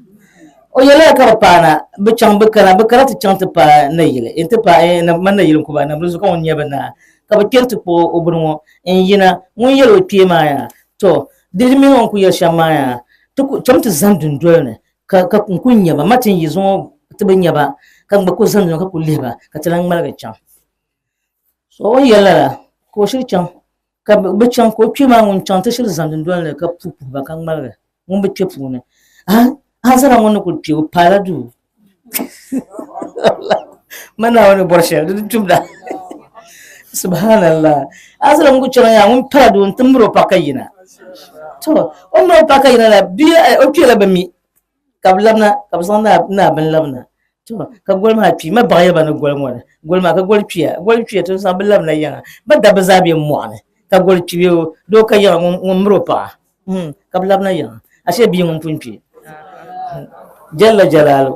E: O yɛliya ka bɛ paana, bɛ chaŋ bɛ kana, bɛ kana ti chaŋ ti paai nayili, nti paai man nayili n-ku ba, Namruzu ka ŋun nyɛ bɛ naa, ka bɛ kpɛri ti kpuɣi o bini ŋɔ n-yina, ŋun yɛli o kpee maa yaa, Tɔ, di di mini o ni ku yɛli shɛm maa yaa, ti ku cham ti zani dundoli ni ka ka n ku nya ba, ma ti ni yi zuŋɔ ti bi nya ba, ka n gba ku zani dundoli ni ka ku lihi ba, ka ti lan ŋmaligi chaŋ. So o ni yɛli lala, ka o shiri chaŋ. Ka bɛ chaŋ ka o kpee maa ŋun chaŋ ti shiri zani dundoli ni ka puhi puhi ba ka ŋmaligi ŋun bi kpe puuni. Azara ŋun ni kuli kpe o paala duu. Ma Naawuni ni bɔri shɛli di di tumda. Subhanallah. Azara ŋun kuli chaŋ yaa ŋun pala duu n-ti miri o paɣa ka yina. To o miri o paɣa ka yina la bia o kpeela bi mi. Ka bɛ labina ka bɛ zaŋ naa bini labina to ka goli maa kpi ma baɣa yaba ni goli ŋɔ ni goli maa ka goli kpiya goli kpiya to zaŋ bɛ labina yiŋa bɛ dabba zaa be mɔɣu ni ka goli kpi bɛ doo ka yiŋa ŋun miri o paɣa ka bɛ labina yiŋa ashe bia ŋun pun kpi jalla jalaalu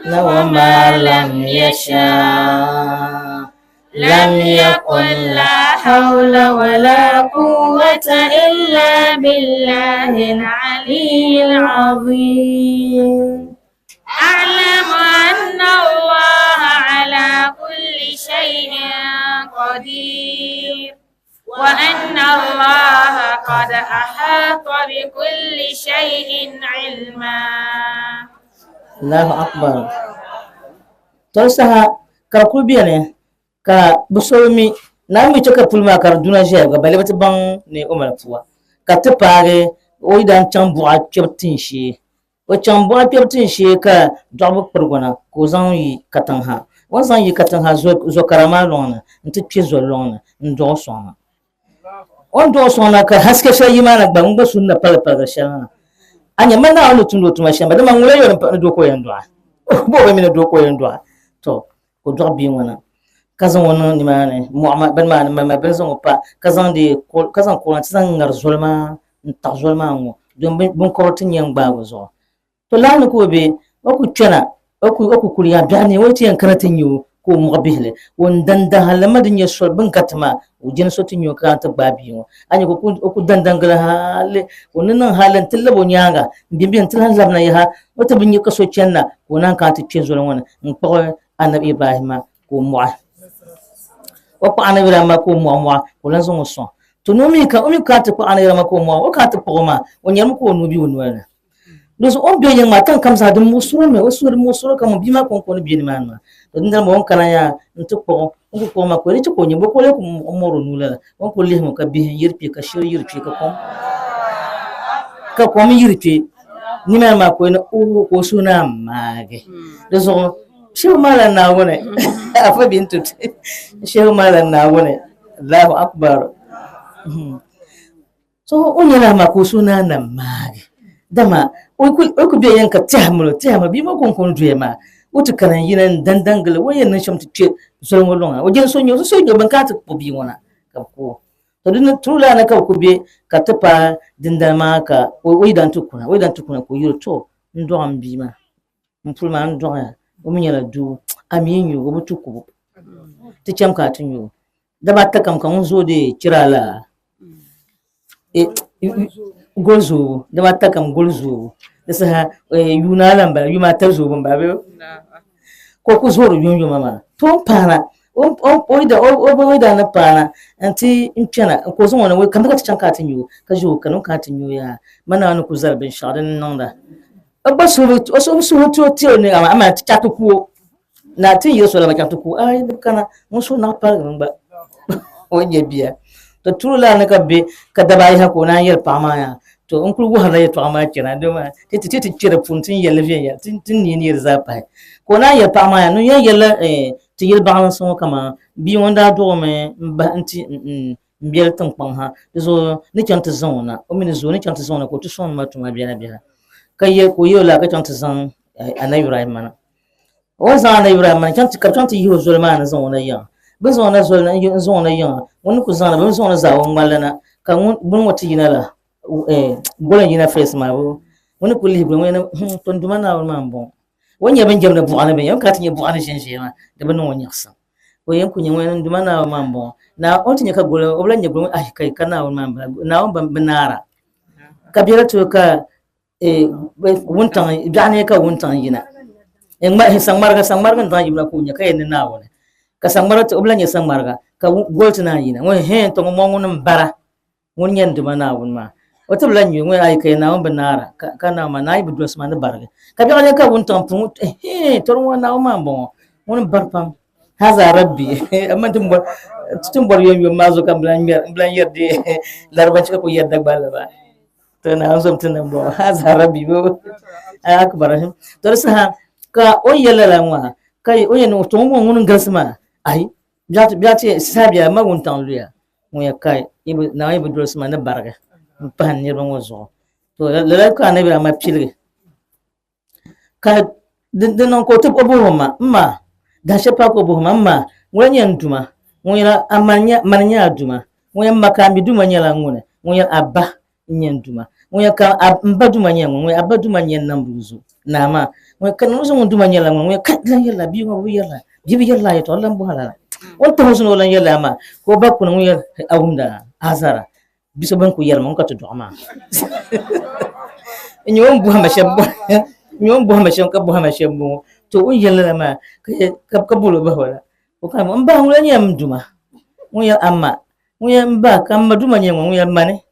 E: na wa ma lam yasha
D: لم يكن لا حول ولا قوة إلا بالله العلي العظيم أعلم أن الله على كل شيء قدير وأن الله قد أحاط بكل شيء علما
E: الله أكبر To saha ka di kuli beni ka bɛ so bi mi Naawuni mi chɛ ka puli maa ka di duna ʒɛya gba balle bɛ ti baŋ ni o mali pua ka ti paagi o yi daa chaŋ buɣa kpɛbu tinshee. O chaŋ buɣa kpɛbu tinshee ka dɔɣibu kpirigu na ka o zaŋ yi katiŋ ha. O ni zaŋ yi katiŋ ha zo kara maa lɔŋ ni nti kpe zoli lɔŋ ni n-dɔɣi o sɔŋ na. O ni dɔɣi sɔŋ na ka haske shɛli yi maa ni gba ŋun gba su ni na paligi paligiri shɛli maa. A nya ma Naawuni ni tumdi o tuma shɛm ba, dama ŋun lee yɔri ni doo ka o yɛn dɔɣi. Bɔ o bi mi ni doo ka o yɛn dɔɣi. To, ka o dɔɣi bia ŋɔ na, ka zaŋ o niŋ nimaani mɔɣu maa, bini maa ni mali maa, bini zaŋ o pa, ka zaŋ di, ka zaŋ kuɣu na nti zaŋ ŋari zoli maa n-taɣi zoli maa ŋ-ŋɔ, domi binkɔbiri ti nya n-gbaagi o zuɣu. To lala ni ka o be, o ku kpɛna, o ku o ku kuli yaa biɛɣu ni o ti yɛn kana ti nya o ka o muɣi bihili. O ni dandan halli ma din nyɛ soli bɛ ni gariti maa, o jɛni so ti nya o ka ti gbaai bia ŋɔ. A nya ka o ku dandan gili hali o ni niŋ hali nti lab o nyaaŋa m-bembe nti lahi labina yaha. O ti bi nya ka so chani na ka o naan kana ti kpe zoli ŋɔ ni n-kpuɣi Anabi Ibrahima ka o muɣi. O kpuɣi Anabi Ibrahima ka o muɣi muɣi ka o lan zaŋ o sɔŋ. To ni o mi ka o mi ka ti kpuɣi a ni yɛli ma ka o mɔɣi o ka ti kpuɣi o maa, o nyarimi ka o nuu be o noli ni. Di zuɣu o ni be yiŋ maa tiŋ kam zaa di muɣisiri o mi, o suhu di muɣisiri o kaman bia maa kɔŋko ni be nimaani maa. To dindali maa o ni kana yaa nti kpuɣi o, o ni kul kpuɣi o maa ka o di chɛ ka o nya bɔ ka o lee kul mɔri o nuu lala. O ni kul lihimi o ka bihi n-yiri kpe ka shiri yiri kpe ka kom yiri kpe nimaani maa ka o ni oo ka o suhu naan maagi. Di zuɣu Shehu Malam Naawuni Afa Bintu Shehu Malam Naawuni Allahu Akbar. So o nyɛla maa ka o suhu naan na maagi dama o ku be yɛn ka tɛha molo tɛha molo bia maa kɔŋko ni doya maa o ti kana n-yina n-dandan gili o ni yɛn niŋ shɛm ti kpe zoli ŋɔ lɔŋa o jɛn so nyɛ o so nyɛ bɛn kana ti kpuɣi bia ŋɔ na ka bɛ ku o. To di ni tuuli la ni ka bɛ ku be ka ti paai dindali maa ka o yidana ti kuna o yidana ti kuna ka o yɛli o to n dɔɣi m bia maa m puli maa n dɔɣiya o mi nyɛla doo a mi yi nyuui o bi tu kubu ti cham ka a ti nyuui daba ata kam ka ŋun zooi dee chira la goli zoobu daba ata kam goli zoobu di saha yuuna la n bala yuma ata zoobu n bala bee ka o ku zoori yomyoma maa to o ni paana o yidana ni paana nti kpɛna ka o zaŋ o na kamani ka ti chaŋ ka a ti nyuui ka ʒi o kani o ni kana ti nyuui yaa man Naawuni ni ku zali binshɛɣu din niŋda o gba suhu suhu ti o ti o ni amaa ti chaŋ ti ku o na ti yiri so la ba chaŋ ti ku o ai di bi kana ŋun suhu naɣ paligimi gba o ni nyɛ bia to tuuli laa ni ka bɛ ka daba ayi ha ka o naan yɛli paɣa maa yaa to n kuli wuhirila yɛltɔɣa maa chana doo maa ti ti ti kpe di puuni ti ni yɛli viɛnyɛla ti ni neei di zaa pahi ka o naan yɛli paɣa maa yaa ni yɛn yɛlila ti yili baɣilinsi ŋɔ kaman bia ŋun daa dɔɣimi m-bahi nti n biɛli tiŋkpaŋ ha di zuɣu ni chaŋ ti zaŋ o na o mi ni zuɣu ni chaŋ ti zaŋ o na ka o ti sɔŋ ma tuma biɛla biɛla ka yɛ ka o yɛ o laa ka chaŋ ti zaŋ Anabi Ibrahim mana o ni zaŋ Anabi Ibrahim mana chaŋ ti ka bi chaŋ ti yihi o zoli maa ni zaŋ o na yiŋa bɛ zaŋ o na zoli ni n zaŋ o na yiŋa ŋun ni ku zaŋ na bɛ mi zaŋ o na zaɣ o ŋmalli na ka ŋun buni ŋɔ ti yina la goli n yina first maa ŋun ni ku lihi goli ŋɔ yɛn ni to n Duuma Naawuni maa n bɔŋɔ o ni nyɛ bin jɛmdi buɣa ni binyɛra o ni kana ti nyɛ buɣa ni ʒinʒiya maa di bi niŋ o nyaɣisim O yɛn ku nyɛ ŋun n Duuma Naawuni maa m-bɔŋɔ. Na o ni ti nya ka goli, o bi lahi nya goli ŋɔ, ahi kai, ka Naawuni maa m-bala. Naawuni bi naara. Ka bɛ la ti o ka wuntaŋ, biɛɣu ni ka wuntaŋ yina. Saŋmariga, saŋmariga n-daŋ yimina ka o nya ka yɛli ni Naawuni. Ka saŋmariga ti, o bi lahi nya saŋmariga, ka goli ti naan yina. Ŋun hɛn, tɔ ŋun mɔŋ ŋuni m-bara. Ŋuni nyɛ n Duuma Naawuni maa. O ti bi lahi nyu ŋun ayi ka yɛli Naawuni bi naara, ka Naawuni maa naai bi dolsi maa ni barigi. Ka biɛɣu nya ka wuntaŋ pun hee tɔri ŋɔ Naawuni maa m-bɔŋɔ, ŋuni m-bari pam. Haza Rabbi, amaa ti ni bɔri yomyom maa zuɣu ka m bi lan yɛri di laribanchi ka kuli yɛri Dagbanli maa. To Naawuni zom ti ni m-bɔŋɔ. Haza Rabbi akbar. To di saha ka o ni yɛli lala ŋɔ ka o yɛn niŋ to ŋun bɔŋɔ ŋuni n-galisi maa ayi biɛɣu ti saha biɛla ma wuntaŋ luya. Ŋun ya kai Naawuni yi bi dolsi ma ni barigi m-pahi n niriba ŋɔ zuɣu. To lala ka Anabi Ibrahima piligi ka di niŋ ka o ti o bɔhi o ma, M ma, dahin shɛli paai ka o bɔhi o ma, M ma, ŋuna nyɛ n Duuma? Ŋun yɛla, A mani n-nyɛ a Duuma. Ŋun yɛn, M ma ka a mi Duuma nyɛla ŋuni? Ŋun yɛli, A ba n-nyɛ n Duuma. Ŋun yɛli, Ka m ba Duuma nyɛ ŋuni? Ŋun yɛli, A ba Duuma n-nyɛ Namruzu naa maa. Ŋun yɛli, Ka Namruzu ŋun Duuma nyɛla ŋuni? Ŋun yɛli, Kai, lan yɛrila, bia ŋɔ bi yɛrila, bia bi yɛrila a yɛtɔɣa, lan bɔhi a lala. O ni tahi o zuɣu ni o lan yɛrila maa, ka o ba kuni, ŋun yɛli, A wumda, Azara, bi so bɛn ku yɛri ma, ŋun ka ti dɔɣi maa. N nyɛ o ni bɔhi ma shɛm n nyɛ o ni bɔhi ma shɛm ka bɔhi ma shɛm m-bɔŋɔ. To o ni yɛli lala maa ka bol o bahi o la. O kana m ba ŋun nyɛ m Duuma, ŋun yɛli, A ma, ŋun yɛli m ba ka m ma Duuma nyɛ ŋun, ŋun yɛli mani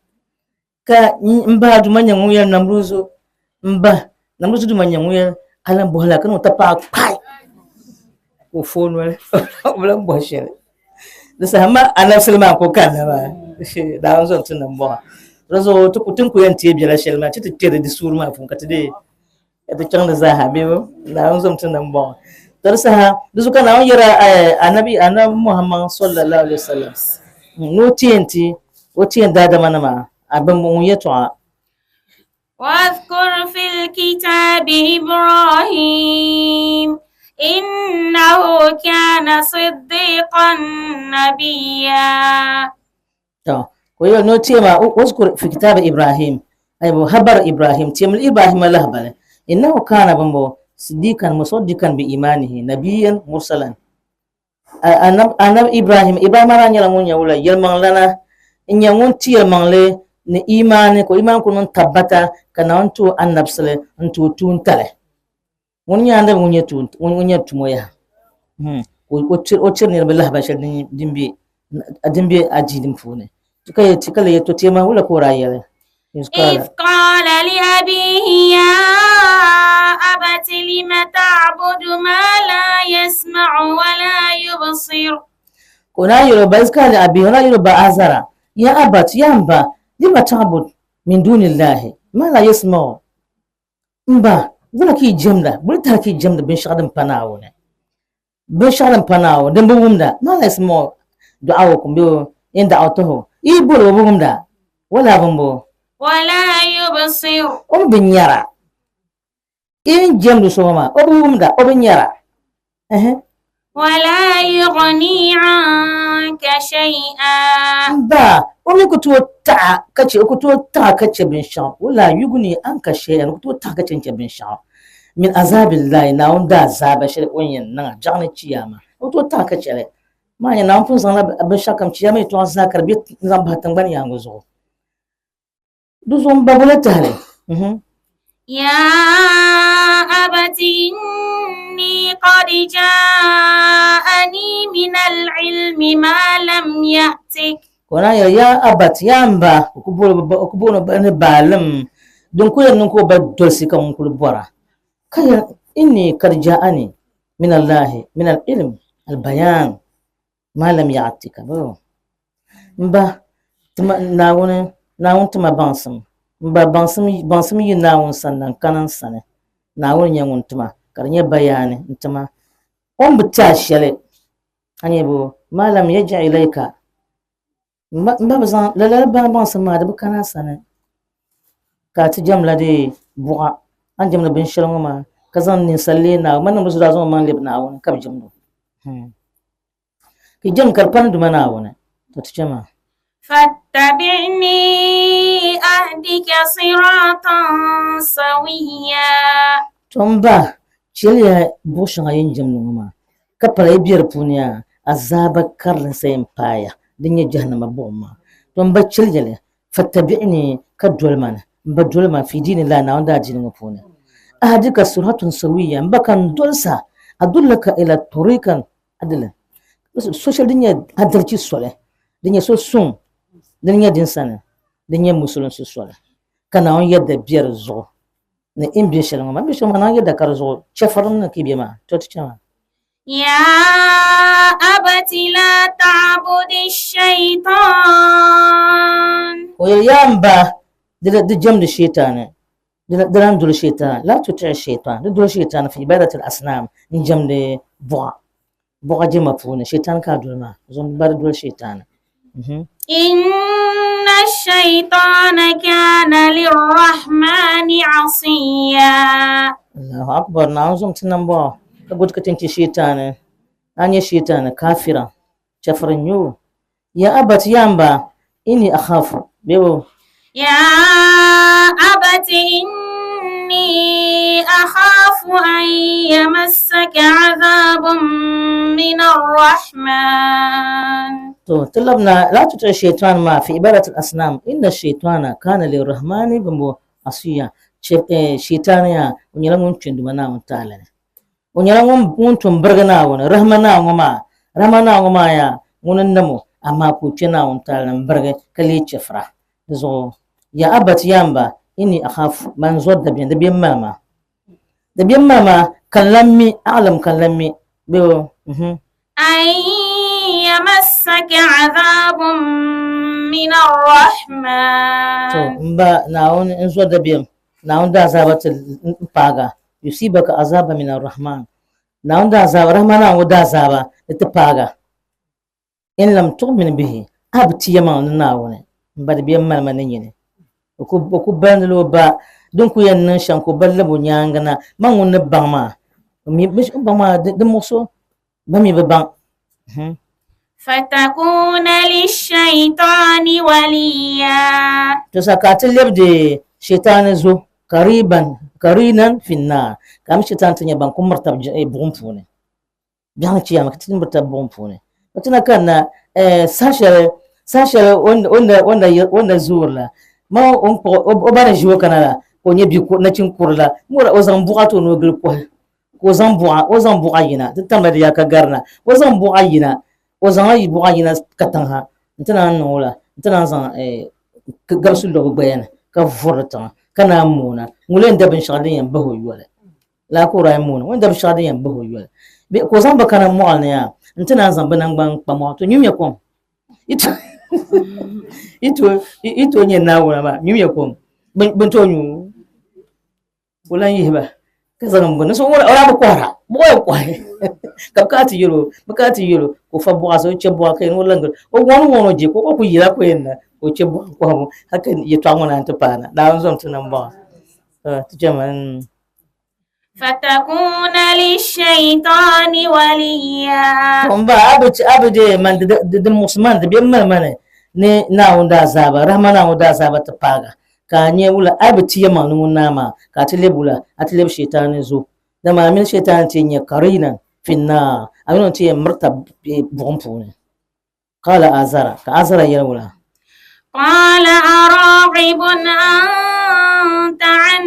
E: ka m ba Duuma nyɛ ŋun yɛli Namruzu m ba Namruzu Duuma nyɛ ŋun yɛli a lan bɔhi la ka niŋ tapaɣa kpahi ka o fooi noli o bi lan bɔhi shɛli di saha ma anabi Sulaiman ka o kanna maa Naawuni zom ti ni m-bɔŋɔ di zuɣu ti ni ku yɛn teei biɛla shɛli maa ti ti kpɛri di suuri maa puuni ka ti dee ka ti chaŋ di zaaha bee Naawuni zom ti ni m-bɔŋɔ to di saha di zuɣu ka Naawuni yɛra anabi anabi Muhammad sallallahu alaihi wasallam ni o teei nti o teei daadamanima a bɛn ŋun yɛtɔɣa
D: واذكر في الكتاب إبراهيم إنه كان صديقا نبيا
E: To, ko yɛli ni o teema wazkur fi kitabi Ibrahim, ay bo habar Ibrahim, teemli Ibrahim lahibali, innahu kana bimbo siddiqan musaddiqan bi imanihi nabiyyan mursalan. Annabi Ibrahim, Ibrahim daa nyɛla ŋun nyɛ wula yɛlimaŋlana, n-nyɛ ŋun ti yɛlimaŋli ni imani, ka o imani kuli niŋ tabbata ka Naawuni ti o annabisili n-ti o tuuntali. Ŋuni nyɛ anabi ŋun nyɛ tuun ŋun nyɛ tumo yaha. O tiri niriba lahibali shɛli din be din be adiini puuni. Ka yɛli ti ka leei to teema wula ka o daa yɛli?
D: إذ قال لأبيه يا أبت لم تعبد ما لا يسمع ولا يبصر
E: Ka o naan yɛli o ba, إذ قال لأبيه, o naan yɛli o ba Azara, يا أبت, yaa m ba, لم تعبد من دون الله ما لا يسمع M ba, wula ka yi jɛmda, boli tahi ka yi jɛmdi binshɛɣu din pa Naawuni? Binshɛɣu din pa Naawuni, din bi wumda, ما لا يسمع دعاءكم bee in دعوته, yi boli o bi wumda, wala bimbo.
D: ولا يبصر
E: O mi bi nyara. In jɛmdi so ŋɔ maa, o bi wumda, o bi nyara. Ɛhɛ.
D: ولا يغني عنك شيئا
E: M ba, o mi ku tooi taɣi ka chɛ, o ku tooi taɣi ka chɛ binshɛɣu. ولا يغني عنك شيئا, o ku tooi taɣi ka chɛ n-chɛ binshɛɣu. من عذاب الله, Naawuni daazaaba shɛli o ni yɛn niŋ a biɛɣu ni chiyaama, o ku tooi taɣi ka chɛ li. Maa nyɛ Naawuni pun zaŋla binshɛɣu kam chiyaama yɛltɔɣa zaa ka di be n-zaŋ bahi tiŋgbani yaaŋa zuɣu. Di zuɣu m ba bɔla tahili.
D: يا أبت إني قد جاءني من العلم ما لم يأتك.
E: Ka o naan yɛli, Yaa abat, yaa m ba, o ku booni o ba ni baalim, din ku yɛn niŋ ka o ba dolsi ka ŋun kuli bɔra. Ka yɛli, Inni kad ja'ani min Allahi min al-ilm al-bayan ma lam ya'tika. Bɔ? M ba, tima Naawuni, Naawuni tima baŋsim. M ba, baŋsim, baŋsim yi Naawuni sani na n-kana n sani. Naawuni n-nyɛ ŋun tima, ka di nyɛ bayaani n-ti ma. O ni bi ti a shɛli, a nyɛ bo, ma lam yaji ilayka. M ba, m ba bi zaŋ lala baŋsim maa di bi kana a sani. Ka a ti jɛmla di buɣa, a ni jɛmdi binshɛli ŋɔ maa, ka zaŋ ninsal leei Naawuni. Man niŋ bi zuɣu daa zaŋ o maŋ lebi Naawuni ka bi jɛmd o. Ka yi jɛm ka di pa ni Duuma Naawuni, to ti chɛ maa.
D: فاتبعني أهدك صراطا سويا.
E: To m ba, chɛliya buɣ shɛŋa yi ni jɛmdi ŋɔ maa, ka pala yi be di puuni yaa, azaaba karili n-sa yɛn paai ya, din nyɛ jahannama buɣim maa. To m ba, chɛliya li, fattabi'ni, ka doli ma ni, m ba doli ma, fi diini Allahi, Naawuni daadiini ŋɔ puuni. Ahdika siratan sawiya, m ba ka n dolisa, adullaka ila tariqan adila, so shɛli din nyɛ adalchi soli, din nyɛ so suŋ, din nyɛ din sani, din nyɛ musulinsi soli, ka Naawuni yɛda be di zuɣu ni in be shɛli ŋɔ maa, in be shɛli ŋɔ maa Naawuni yɛda ka di zuɣu, chɛfurinim ni ka yi be maa, to ti chɛ maa.
D: يا أبت لا تعبد الشيطان.
E: O yɛli, Yaa m ba, di jɛmdi Shiitaani, di lan doli Shiitaan, لا تطع الشيطان, di doli Shiitaan في عبادة الأصنام, n-jɛmdi buɣa, buɣa jɛma puuni, Shiitaan ka a doli maa, zuŋ ba di doli Shiitaan.
D: إن الشيطان كان للرحمن عصيا.
E: Allahu Akbar, Naawuni zom ti nambɔɣu ka gudi ka ti n-ti Shiitaani, a ni nyɛ Shiitaani, kafira, chɛfiri n-nyɛ o. Ya abati, yaa m ba, inni akhafu, bee o.
D: يا أبت إني أخاف أن يمسك عذاب من الرحمن.
E: To, ti labina, لا تطع الشيطان maa fi عبادة الأصنام، إن الشيطان كان للرحمن bimbo asiya. Shiitani yaa, o nyɛla ŋun kpi n-Duuma Naawuni taali ni. O nyɛla ŋun tum birigi Naawuni, Rahma Naawuni ŋɔ maa, Rahma Naawuni ŋɔ maa yaa, ŋuni n-nam o, amaa ka o kpe Naawuni taali ni m-birigi ka leei chɛfira. Di zuɣu, ya abati, yaa m ba, inni akhafu, man zɔri dabiɛm, dabiɛm mali ma. Dabiɛm mali ma ka n lan mi, a'lam ka n lan mi, bee o, mhm.
D: أن يمسك عذاب من الرحمن.
E: To, m ba, Naawuni, n zɔri dabiɛm, Naawuni daazaaba ti n paagi a, yusibaka azaba min ar-Rahman. Naawuni daazaaba, Rahman Naawuni ŋɔ daazaaba di ti paagi a. In lam tu'min bihi, a bi ti yɛlimaŋli ni Naawuni, m ba di bɛ mali ma ni nyini. O ku balindi la o ba din ku yɛn niŋ shɛm ka o ba lab o nyaaŋa na, man ŋun ni baŋ maa, o mi o baŋ maa di muɣis o, ba mi bi baŋ.
D: فتكون للشيطان وليا.
E: To sa ka a ti lebdi Shɛtaani zo kariban, karinan fi nnaar, ka a mi Shɛtaani ti nyɛ ban ku miri tab buɣim puuni. Biɛhiŋ chiyaama ka ti miri tab buɣim puuni. Ka ti na kanna, saha shɛli, saha shɛli o ni na zoori la, ma o ni kpuɣi o ba ni ʒi o kana la, ka o nyɛ bi nachin kurili la, o zaŋ buɣa ti o ni o gili kɔhi, ka o zaŋ buɣa, o zaŋ buɣa yina, ti tamla di yaa ka gari na, o zaŋ buɣa yina, o zaŋla buɣa yina katiŋ ha nti naan niŋ o la. N-ti naan zaŋ gabisi lo bɛ gbaya ni ka vuri di tiŋa ka naan moona ŋun lee da binshɛɣu din yɛn bahi o yoli. Laa ka o daa moona ŋun da binshɛɣu din yɛn bahi o yoli. Bɛ ka o zaŋ ba kana mɔɣili ni yaa nti naan zaŋ bɛ naŋgban kpa mɔɣu to nyumiya kom. Yi tooi nyɛ Naawuni maa nyumiya kom bɛ ni tooi nyu o lan yihi ba ka zaŋ bini so o daa bi kɔhira buɣa yɛn kɔhi ka bɛ kana ti yɛl o bɛ kana ti yɛl o ka o fa buɣa so o chɛ buɣa ka yɛn o lan gili o wɔni wɔni o je ka o gba kuli yila ka o yɛn na ka o chɛ buɣa kɔhibu hali ka yɛtɔɣa ŋɔ naan ti paana Naawuni zom ti nambɔɣu ti chɛmi
D: فتكون للشيطان وليا
E: To m ba a bi a bi deei man di di muɣisi man di bɛ mali ma ni ni Naawuni daazaaba rahama Naawuni daazaaba ti paaga ka a nya wula a bi ti yɛlimaŋli ŋun naa maa ka a ti lebi wula a ti lebi Shietaani zo dama a mini Shietaani ti yɛn nya kariinan fi naar a mini o ti yɛn miri tab buɣim puuni. Qaala Azara ka Azara yɛli wula.
D: قال أراغب أنت عن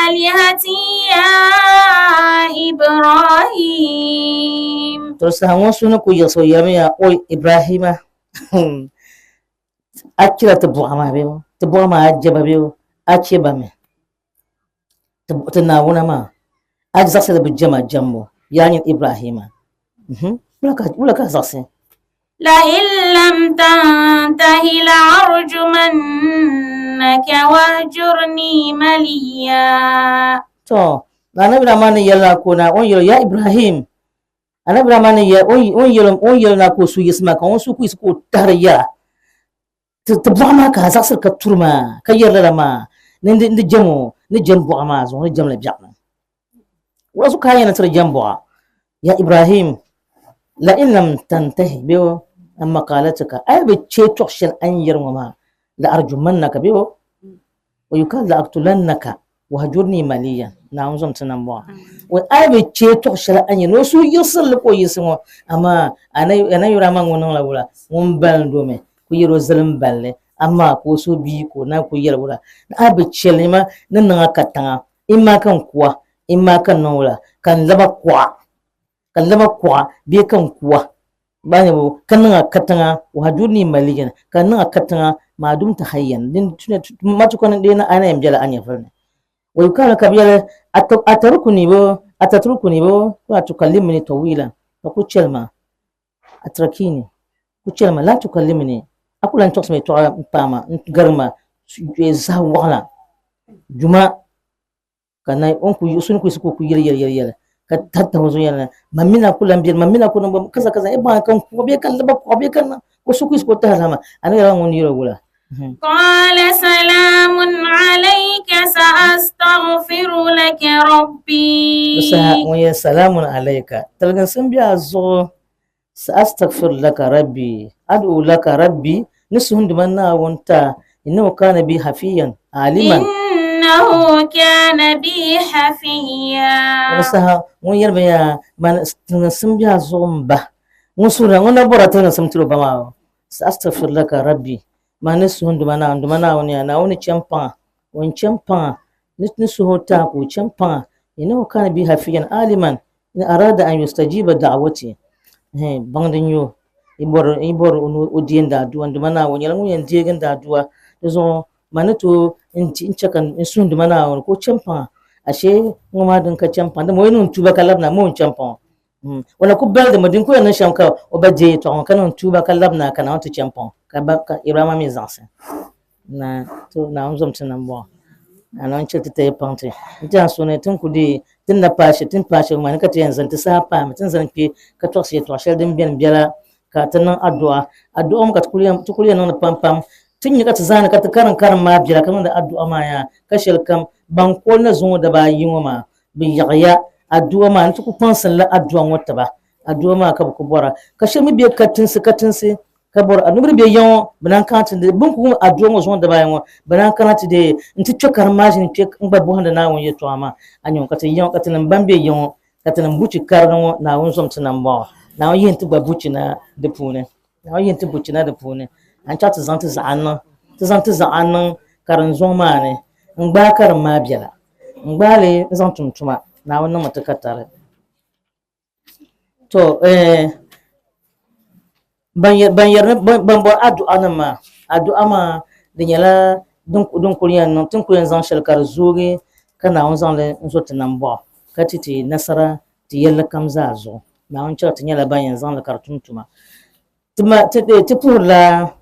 D: آلهتي يا إبراهيم
E: To saha ŋɔ suhu ni ku yiɣisi o yɛlimi ya, Oi Ibrahima, a chɛla ti buɣa maa bee? Ti buɣa maa a je ba bee? A chɛ ba mi? Ti Naawuna maa, a zaɣisila bɛ jɛma jɛmbu, yaa nyini Ibrahima. Wula ka a zaɣisi?
D: لئن لم تنته لأرجمنك واهجرني مليا
E: To, Annabi maa ni yɛli na ka o na, o ni yɛli o, Yaa Ibrahim, Annabi maa ni yɛli, o ni yɛli o ni yɛli na ka o suhu yiɣisi maa, ka o suhu ku yiɣisi ka o tahiri yɛra, Ti ti buɣa maa ka a zaɣisiri ka turi maa, ka yɛri lala maa, ni n di jɛm o, ni jɛm buɣa maa zuɣu, ni jɛmla biɛɣuni. Wula zuɣu ka a yɛn ni ti di jɛm buɣa? Ya Ibrahim, la in lam tantahi bee an maqalatika, a yi bi chɛ tɔɣ shɛli a ni yɛri ŋɔ maa, la arjumannaka bee wa yukaadu la aktulannaka wahjurni maliyan, Naawuni zom ti nambɔɣu. A yi bi chɛ tɔɣ shɛli a ni yɛri ni o suhu yiɣisirili ka o yiɣisi ŋɔ, amaa Anabi Ibrahima ŋun niŋla wula? Ŋun balim domi ku yɛri o zilim balli, amaa ka o suhu bii ka o naan ku yɛli wula? Ni a bi chɛ li ma ni niŋ a katiŋa Imma ka n kuwa, imma ka n niŋ wula, ka n laba kuɣa, ka n laba kuɣa bee ka n kuwa, gbaai nyɛbu, ka niŋ a katiŋa, wahjurni maliyan, ka n niŋ a katiŋa, maa dumta hayyan, din matuka ni dee na a na yɛn bela a nyɛvuli ni. Wa yukalu ka bɛ yɛli, Atarukuni bo, atatrukuni bo, ko atukallimuni tawilan, ka ku chɛli ma, atrakini, ku chɛli ma, la tukallimuni, a ku lan tɔɣisi ma yɛtɔɣa m-paai ma, n-garig ma zahi waɣila juma. Ka na o ni ku yiɣisi o ni ku yiɣisi ka o ku yɛli yɛli yɛli yɛli ka tahi tahi o zuɣu yɛli ma mi na ku lan beni ma mi na ku niŋ kaza kaza e baŋ ka n kuɣi bee ka n laba kuɣi bee ka n niŋ ka o suhu ku yiɣisi ka o tahi zama a ni yɛli ŋun yɛli o wula.
D: قال سلام عليك سأستغفر لك ربي.
E: Di saha ŋun yɛli salamun alayka tiliginsim be a zuɣu sa'astaghfir laka rabbi ad'u laka rabbi ni suhunduma Naawuni ta innahu kana bi hafiyan aliman.
D: Innahu kana bi hafiya.
E: Di saha ŋun yɛli ba yaa man tiliginsim be a zuɣu m ba ŋun suhuri ŋun na bɔrila tiliginsim tiri o ba maa sa'astaghfir laka rabbi man ni suhunduma Naawuni duma Naawuni yaa Naawuni chɛ m paŋa o ni chɛ m paŋa ni suhi o ta ka o chɛ m paŋa innahu kana bi hafiyan aliman In arada an yustajiba da'wati, ɛhɛn, baŋdi n-nyɛ o, yi bɔri yi bɔri o ni o deei n daadua, n Duuma Naawuni, o nyɛla ŋun yɛn deegi n daadua, di zuɣu man ni tooi n-ti n-chɛ ka n suhi n Duuma Naawuni ka o chɛ m paŋa, ashee ŋɔ maa din ka chɛ m paŋa, dama o yi niŋ tuuba ka labina, ma o ni chɛ m paŋ o. O na ku baligi mi, din ku yɛn niŋ shɛm ka o ba deei yɛtɔɣa ŋɔ ka niŋ tuuba ka labina ka Naawuni ti chɛ m paŋ o, ka ba ka Ibrahima mi zaɣisi. Na to Naawuni zom ti nambɔɣu. A Naawuni chɛ ti tayi paŋ ti. N tɛha so ni ti ni ku deei ti ni na paai shɛli, ti ni paai shɛli ŋɔ maa ni ka ti yɛn zani ti saha paami, ti ni zani kpe ka tɔɣisi yɛtɔɣ shɛli din beni biɛla ka ti niŋ adua. Adua ŋɔ ka ti kuli yɛn, ti kuli yɛn niŋdi pampam. Ti ni nya ka ti zaani ka ti karim karim maa biɛla ka niŋdi adua maa yaa ka shɛli kam ban koli na zuŋɔ daba ayi ŋɔ maa bɛ yaɣiya adua maa ni ti ku kpaŋsinla adua ŋɔ tiba. Adua maa ka bɛ ku bɔra ka shɛli mi be katinsi katinsi Ka bɔri a nubiri bɛ ya ŋɔ, bɛ naan kana ti di bɛ ni ku wum adua ŋɔ zuŋɔ dabaayi ŋɔ, bɛ naan kana ti deei nti kpe karim maa ʒini kpe n-gba bɔhindi Naawuni yɛtɔɣa maa. A nya ŋɔ ka ti ya ŋɔ, ka tinim ban be ya ŋɔ, ka tinim buchi karili ŋɔ, Naawuni zom ti nambɔɣu. Naawuni yihi nti gba buchi na di puuni. Naawuni yihi nti buchi na di puuni. A ni chaɣ ti zaŋ ti zaɣa niŋ, ti zaŋ ti zaɣa niŋ karinzɔŋ maa ni n-gbaai karim maa biɛla. N-gbaai li n-zaŋ tum tuma. Naawuni niŋmi ti katari. To, eh, ban yɛri ni ban bɔri adu'a nim maa, Adu'a maa di nyɛla din kuli yɛn niŋ, ti ni kuli yɛn zaŋ shɛli ka di zoogi ka Naawuni zaŋ li n-zo ti nambɔɣu ka ti ti nasara ti yɛlli kam zaa zuɣu. Naawuni chɛri ti nyɛla ban yɛn zaŋ li ka di tum tuma. Ti ma, ti, ti puhirila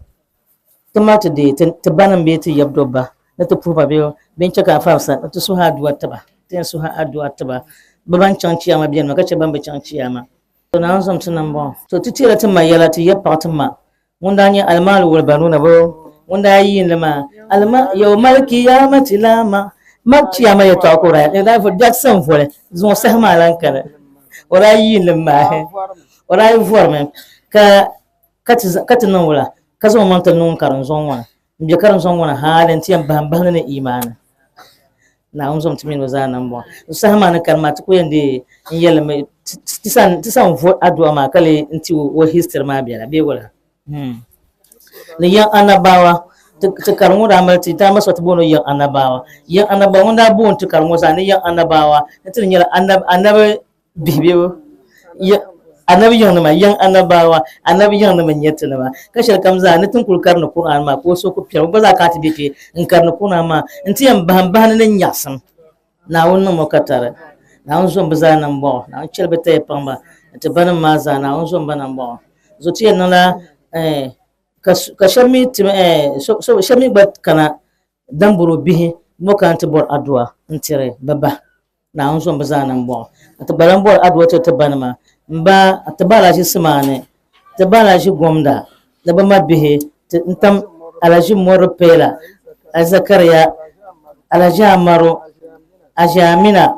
E: ti ma ti deei ti, ti banim bee ti yab dobba ni ti puhi ba bee bɛ ni chɛ ka a farisa ni ti suhi adu'a ti ba. Ti yɛn suhi adu'a ti ba bɛ ban chaŋ chiyaama benimi ka chɛ ban bi chaŋ chiyaama. To Naawuni zom ti nambɔɣu. To ti teela ti ma yɛla, ti yab paɣ ti ma ŋun daa nyɛ Almaalu wal banuuna bɔ ŋun daa yiin li maa, Alma, yawmal kiyamati la ma, ma chiyaama yɛtɔɣa ka o daa, o daa voli Jackson voli, zuŋɔ saha maa lan kani, o daa yiin li m-mahi, o daa yi vɔrimi ka, ka ti, ka ti niŋ wula, ka zaŋ o maŋ ti niŋ karinzɔŋ ŋɔ ni, m-be karinzɔŋ ŋɔ ni hali nti yɛn bahi m-bahindi ni imaani. Naawuni zom ti mini o zaa nambɔɣu. Di saha maa ni kani maa ti ku yɛn deei n yɛli mi ti san vo adu'a maa ka lee n ti o history maa bela bee wala? Ni yiŋ anabaawa ti kari ŋɔ daa mali ti daa mali so ti booni o yiŋ anabaawa. Yiŋ anabaawa ŋun daa booni ti kari ŋɔ zaa ni yiŋ anabaawa ni ti di nyɛla anabi bihi bɛ anabi yiŋnima, yiŋ anabaawa, anabi yiŋnima n-nyɛ tinima. Ka shɛli kam zaa ni ti ni kuli karini Kur'an maa ka o suhu ku piɛli, o gba zaa kana ti be kpe n-karini Kur'an maa nti yɛn bahi m-bahindi ni nyaɣisim. Naawuni niŋm o katari. Naawuni zom bɛ zaa nambɔɣu. Naawuni chɛli bɛ taya paŋ ba nti banim maa zaa. Naawuni zom ba nambɔɣu. Zuɣu ti yɛn niŋla ka shɛba mi ti shɛba mi gba kana Dambɔro bihi ŋɔ kana ti bɔri adua n-tiri bɛ ba. Naawuni zom bɛ zaa nambɔɣu. Ka ti gba lan bɔri adua tiri ti banima m-ba ti ba Alhaji Simaani, ti ba Alhaji Gomda ni bɛ ma bihi ti n-tam Alhaji Mɔri Pɛɛla, Alhaji Zakaria, Alhaji Amaru, Alhaji Amina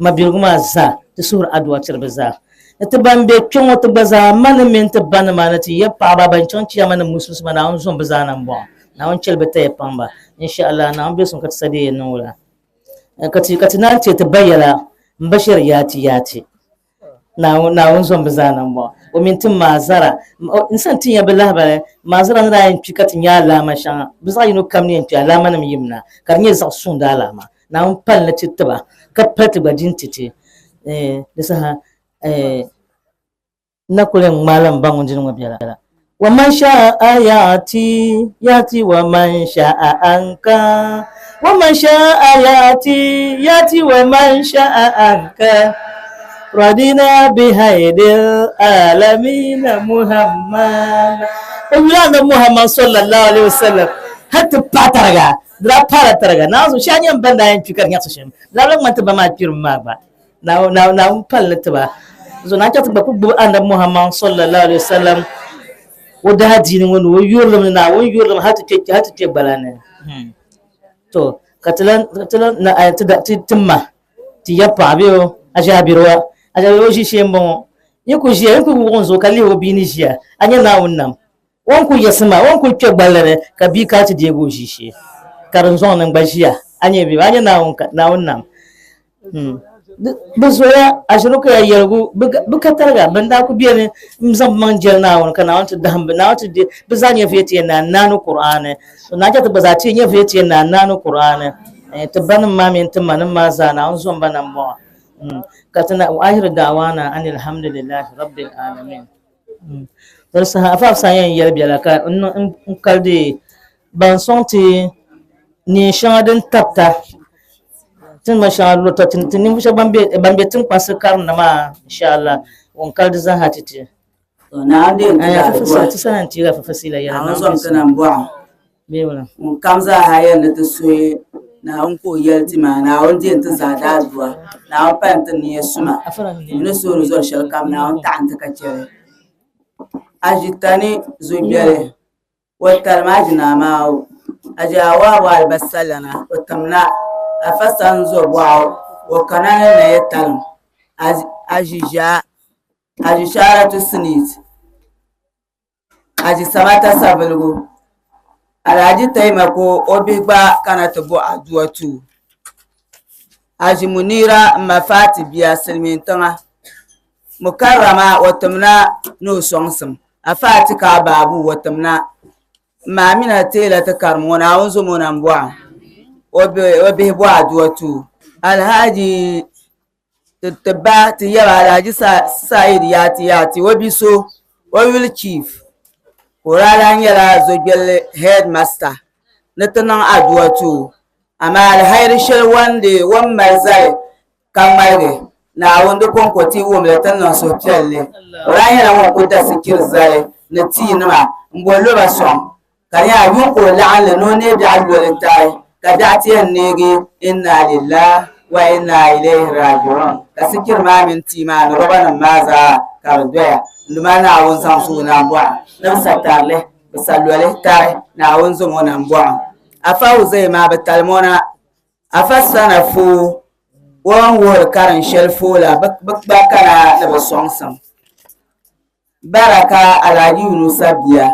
E: mabiligu maa zaa ti suhiri adua tiri bɛ zaa. Ni ti ban be kpe ŋɔ ti gba zaa ma ni mini ti banima ni ti ya paɣaba ban chaŋ chiyaama ni musulinsi maa Naawuni zom bɛ zaa nambɔɣu. Naawuni chɛli bɛ taya paŋ ba. Insha Allah Naawuni be suŋ ka ti sa deei niŋ wula. Ka ti ka ti naan teei ti ba yɛla m ba shɛri yaati yaati. Naawuni Naawuni zom bɛ zaa nambɔɣu. O mini ti maazara n san ti nya bɛ lahibali maazara ni daa yɛn kpi ka ti nya alaama shɛŋa bɛ zaɣ yino kam ni yɛn kpi alaamanim yim na ka di nyɛ zaɣ suŋ di alaama. Naawuni pali ni ti tiba ka pali ti gba din ti ti. Di saha n na kuli yɛn ŋmaai la m ba ŋun dini ŋɔ biɛla. Wa man sha'a ya'ti, ya'ti wa man sha'a anka. Wa man sha'a ya'ti, ya'ti wa man sha'a anka. Radina bi haidil alamina Muhammad. O yuli Annabi Muhammad sallallahu alaihi wasallam har ti paai tariga. Di daa paala tariga. Naawuni zuɣu shee a nyɛ m ba ni daa yɛn kpi ka di nyaɣisi shɛm. Di daa bi lahi ŋmani ti ba maa kpirimi maa gba. Naawuni pali ni ti ba. Zuɣu naan chaŋ ti gba ku gbubi Annabi Muhammad sallallahu alaihi wasallam o daadiini ŋɔ ni o yurilim ni Naawuni yurilim hal ti kpe gbala ni. To ka ti lan ti ma ti ya paɣa bee o aʒiabiriwa aʒiabiriwa o ʒi shee m-bɔŋɔ yi ku ʒiya yi ku wuɣi n zuɣu ka lihi o bia ni ʒiya a nya Naawuni nam o ni ku yiɣisi maa o ni ku kpe gballi ni ka bia kana ti deegi o ʒiishee ka di zɔŋ ni n gba ʒiya a nya bɛ a nya Naawuni nam bɛ zoya aʒirukaya yɛligu bɛ ka tariga bɛn daa ku beni n-zaŋ bɛ maŋ jɛli Naawuni ka Naawuni ti dahim bɛ Naawuni ti deei bɛ zaa nyɛvuya ti yɛn naan naani Kur'aani Naa chɛ ti gba zaa ti nyɛvuya ti yɛn naan naani Kur'aani ti banim maa mini ti manim maa zaa Naawuni zom ba nambɔɣu ka ti na wa ahiru da'wana ani alhamdulillahi rabbil alamin Di saha Afa Afsa yɛn yɛli biɛla ka n kali deei ban sɔŋ ti neen shɛŋa din tabita ti ni mali shɛŋa lɔta ti ninvuɣ shɛba ban be tiŋkpansi karinda maa inshallah ŋun kali di zaa ha ti ti. Ti sana n-teegi a fafasiila yɛla.
F: Naawuni zom ti nambɔɣu. Ŋun kam zaa ha yɛn ni ti suhi Naawuni ka o yɛli ti maa, Naawuni deei n-ti zaa daadua, Naawuni pali n-ti nia suma, n ni suhiri zɔri shɛli kam Naawuni taɣi n-ti ka chɛ li. Aʒitani zogbɛli. O talim Aʒinaamaawu, Aʒiawaabu alibasalana, o timla Afa Sanzo bɔɣu, o kana ni naya talim Aʒiʒaa, Aʒishaaratu Sinit, Aʒisamata Sabiligu, Alhaji Taimako o bihi gba kana ti bo adua ti o, Aʒimuniira m ma Faati bia silimiin tiŋa, Mukarama o timla ni o sɔŋsim. Afa a ti ka a baabu o tim na. M ma Amina teela ti karim ŋɔ Naawuni zom o nambɔɣu o bihi bɔ adua ti o. Alhaji ti ba ti yaba Alhaji Said Yaati Yaati o bi so o yuli Chief. Ka o daa lahi nyɛla Zogbelli headmaster ni ti niŋ adua ti o. Amaa alihayiri shɛli o ni deei o ni mali zali ka ŋmaligi Naawuni di kɔŋko ti wum li ti ni niŋ suhupiɛlli. O daa nyɛla ŋun kuli da sikiri zali ni tiinima m-bo loba sɔŋ ka di nyɛla yuŋ ka o laɣim li ni o neei biɛɣu loli tari ka biɛɣu ti yɛn neegi inna lillahi wa inna ilayhi raji'un ka sikiri maa mini tia maa ni robanima maa zaa ka di doya n-duma Naawuni zaŋ so o nambɔɣu ni bi sa tarili bi sa loli tari Naawuni zaŋ o nambɔɣu. Afa Huzai maa bi talim o na Afa sana foo o ni wuhiri karin shɛli foo la bɛ gba kana ni bɛ sɔŋsim. Baraka Alhaji Yunusa bia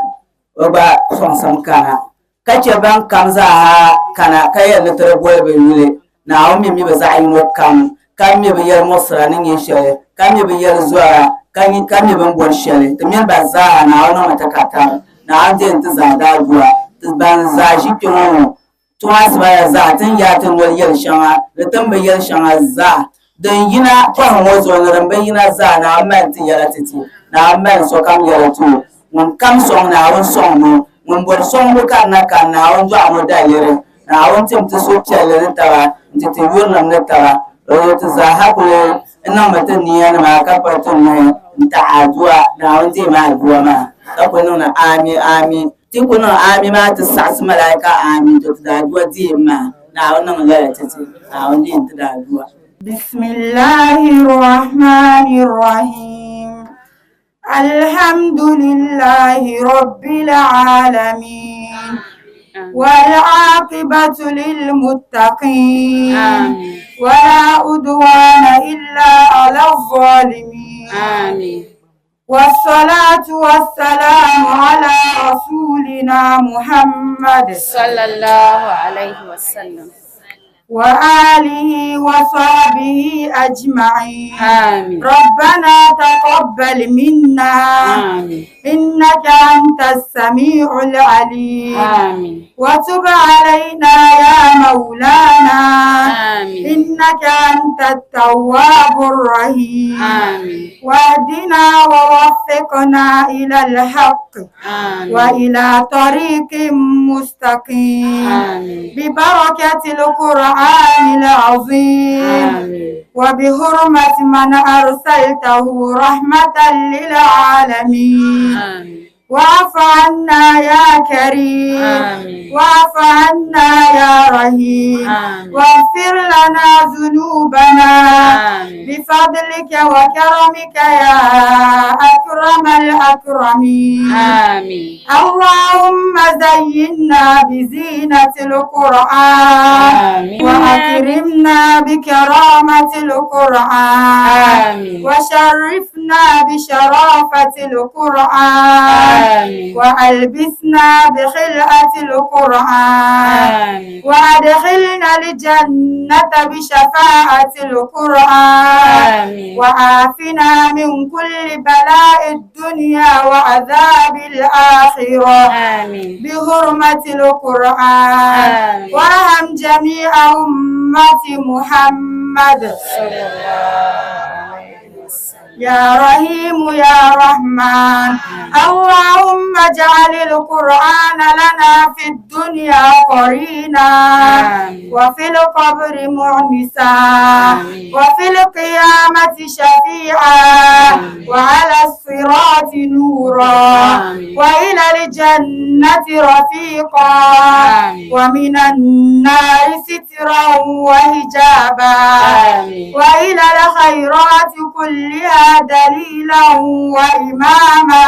F: o gba sɔŋsim kana ka che ban kam zaaha kana ka yɛli ni ti di boli bɛ yuli Naawuni mi mi bɛ zaɣ yino kam ka mi bɛ yɛli muɣisira ni nyɛ shɛli ka mi bɛ yɛli zɔra ka mi bɛ ni bɔri shɛli ti mini ba zaaha Naawuni niŋmi ti ka tari Naawuni deei n-ti zaa daadua ti ban zaa ʒi kpe ŋɔ ŋɔ Tuma asibaya zaa ti ni yaai ti noli yɛli shɛŋa ni ti ni bi yɛli shɛŋa zaa din yina pɔhim ŋɔ zuɣu ni din bi yina zaa Naawuni mali ti yɛla ti ti. Naawuni mali sokam yɛla ti o. Ŋun kam sɔŋ Naawuni sɔŋmi o. Ŋun bɔri sɔŋbu ka di na kani Naawuni dɔɣim o daliri. Naawuni tim ti suhupiɛlli ni taba nti ti yurilim ni taba. Di zuɣu ti zaa ha kuli niŋmi ti niyanima ka kpuɣi ti nuhi n-taɣi adua. Naawuni deemi adua maa ka kuli niŋdi aami aami. Ti ku niŋ aami maa ti saɣisi malaika aami to ti daa dua deem maa, Naawuni niŋ lala ti ti, Naawuni deem ti daa dua.
G: Bismillahi rahmani rahim. Alhamdulillahi rabbil alamin. Wal aqibatu lil muttaqin. Wala udwana illa ala zalimin.
D: Amin.
G: والصلاة والسلام على رسولنا محمد
D: صلى الله عليه وسلم
G: وآله وصحبه أجمعين
D: آمين
G: ربنا تقبل منا
D: آمين
G: إنك أنت السميع العليم
D: آمين
G: وتب علينا يا مولانا
D: آمين
G: إنك أنت التواب الرحيم
D: آمين
G: واهدنا ووفقنا إلى الحق
D: آمين
G: وإلى طريق مستقيم
D: آمين
G: ببركة القرآن العظيم
D: آمين
G: وبحرمة من أرسلته رحمة للعالمين
D: آمين
G: واعف عنا يا كريم
D: آمين.
G: واعف عنا يا رحيم
D: آمين.
G: واغفر لنا ذنوبنا
D: آمين.
G: بفضلك وكرمك يا أكرم الأكرمين
D: آمين
G: اللهم زينا بزينة القرآن
D: آمين.
G: وأكرمنا بكرامة القرآن
D: آمين.
G: وشرفنا بشرافة القرآن
D: آمين.
G: وألبسنا بخلعة القرآن
D: آمين.
G: وأدخلنا الجنة بشفاعة القرآن
D: آمين.
G: وعافنا من كل بلاء الدنيا وعذاب الآخرة
D: آمين
G: بحرمة القرآن
D: آمين.
G: وارحم جميع أمة محمد يا رحيم يا رحمن اللهم اجعل القرآن لنا في الدنيا قرينا
D: آمين.
G: وفي القبر مؤنسا
D: آمين.
G: وفي القيامة شفيعا
D: آمين.
G: وعلى الصراط نورا
D: آمين.
G: وإلى الجنة رفيقا
D: آمين.
G: ومن النار سترا وحجابا
D: آمين.
G: وإلى الخيرات كلها دليلا وإماما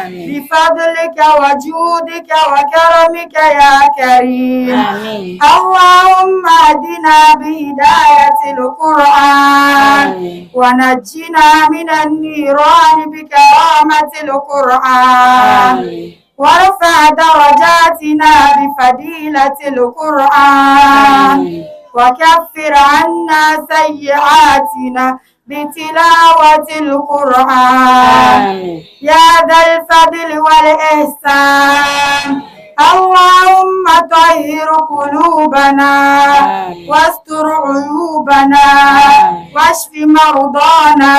D: آمين.
G: بفضلك وجودك وكرمك يا كريم
D: آمين
G: اللهم اهدنا بهداية القرآن
D: آمين.
G: ونجنا من النيران بكرامة القرآن
D: آمين.
G: وارفع درجاتنا بفضيلة القرآن
D: آمين.
G: وكفر عنا سيئاتنا بتلاوة القرآن
D: آمين
G: يا ذا الفضل والإحسان اللهم طهر قلوبنا
D: آمين.
G: واستر عيوبنا قلوبنا واشف مرضانا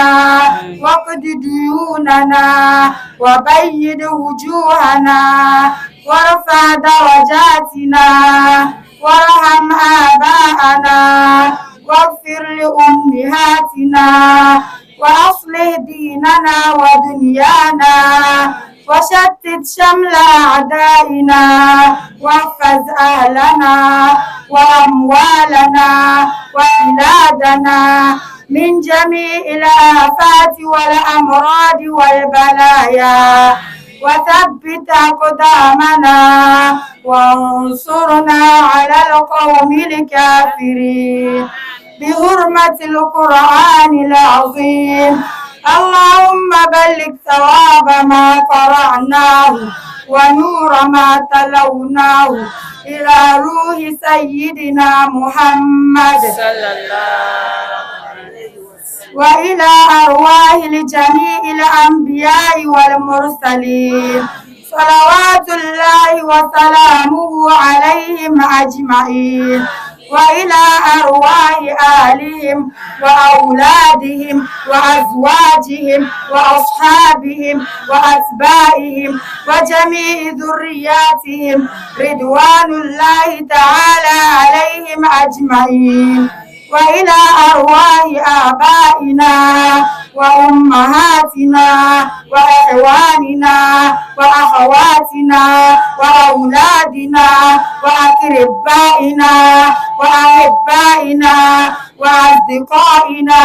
G: واقض ديوننا وبيض وجوهنا وارفع درجاتنا وارحم آباءنا واغفر لأمهاتنا وأصلح ديننا ودنيانا وشتت شمل أعدائنا واحفظ أهلنا وأموالنا وبلادنا من جميع الآفات والأمراض والبلايا وثبت أقدامنا وانصرنا على القوم الكافرين بحرمة القرآن العظيم اللهم بلغ ثواب ما قرأناه ونور ما تلوناه إلى روح سيدنا محمد وإلى أرواح لجميع الأنبياء والمرسلين صلوات الله وسلامه عليهم أجمعين وإلى أرواح أهلهم وأولادهم وأزواجهم وأصحابهم وأتباعهم وجميع ذرياتهم رضوان الله تعالى عليهم أجمعين وإلى أرواح آبائنا وأمهاتنا وإخواننا وأخواتنا وأولادنا وأقربائنا وأحبائنا وأصدقائنا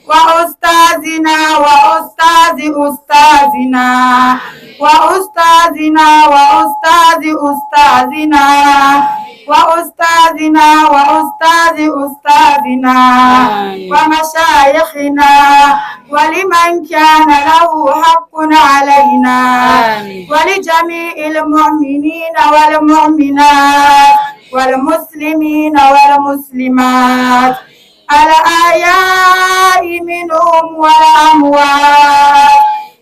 G: وأستاذنا وأستاذ أستاذنا وأستاذنا وأستاذ أستاذنا وأستاذنا وأستاذ أستاذنا ومشايخنا ولمن كان له حق علينا ولجميع المؤمنين والمؤمنات والمسلمين والمسلمات الأحياء منهم والأموات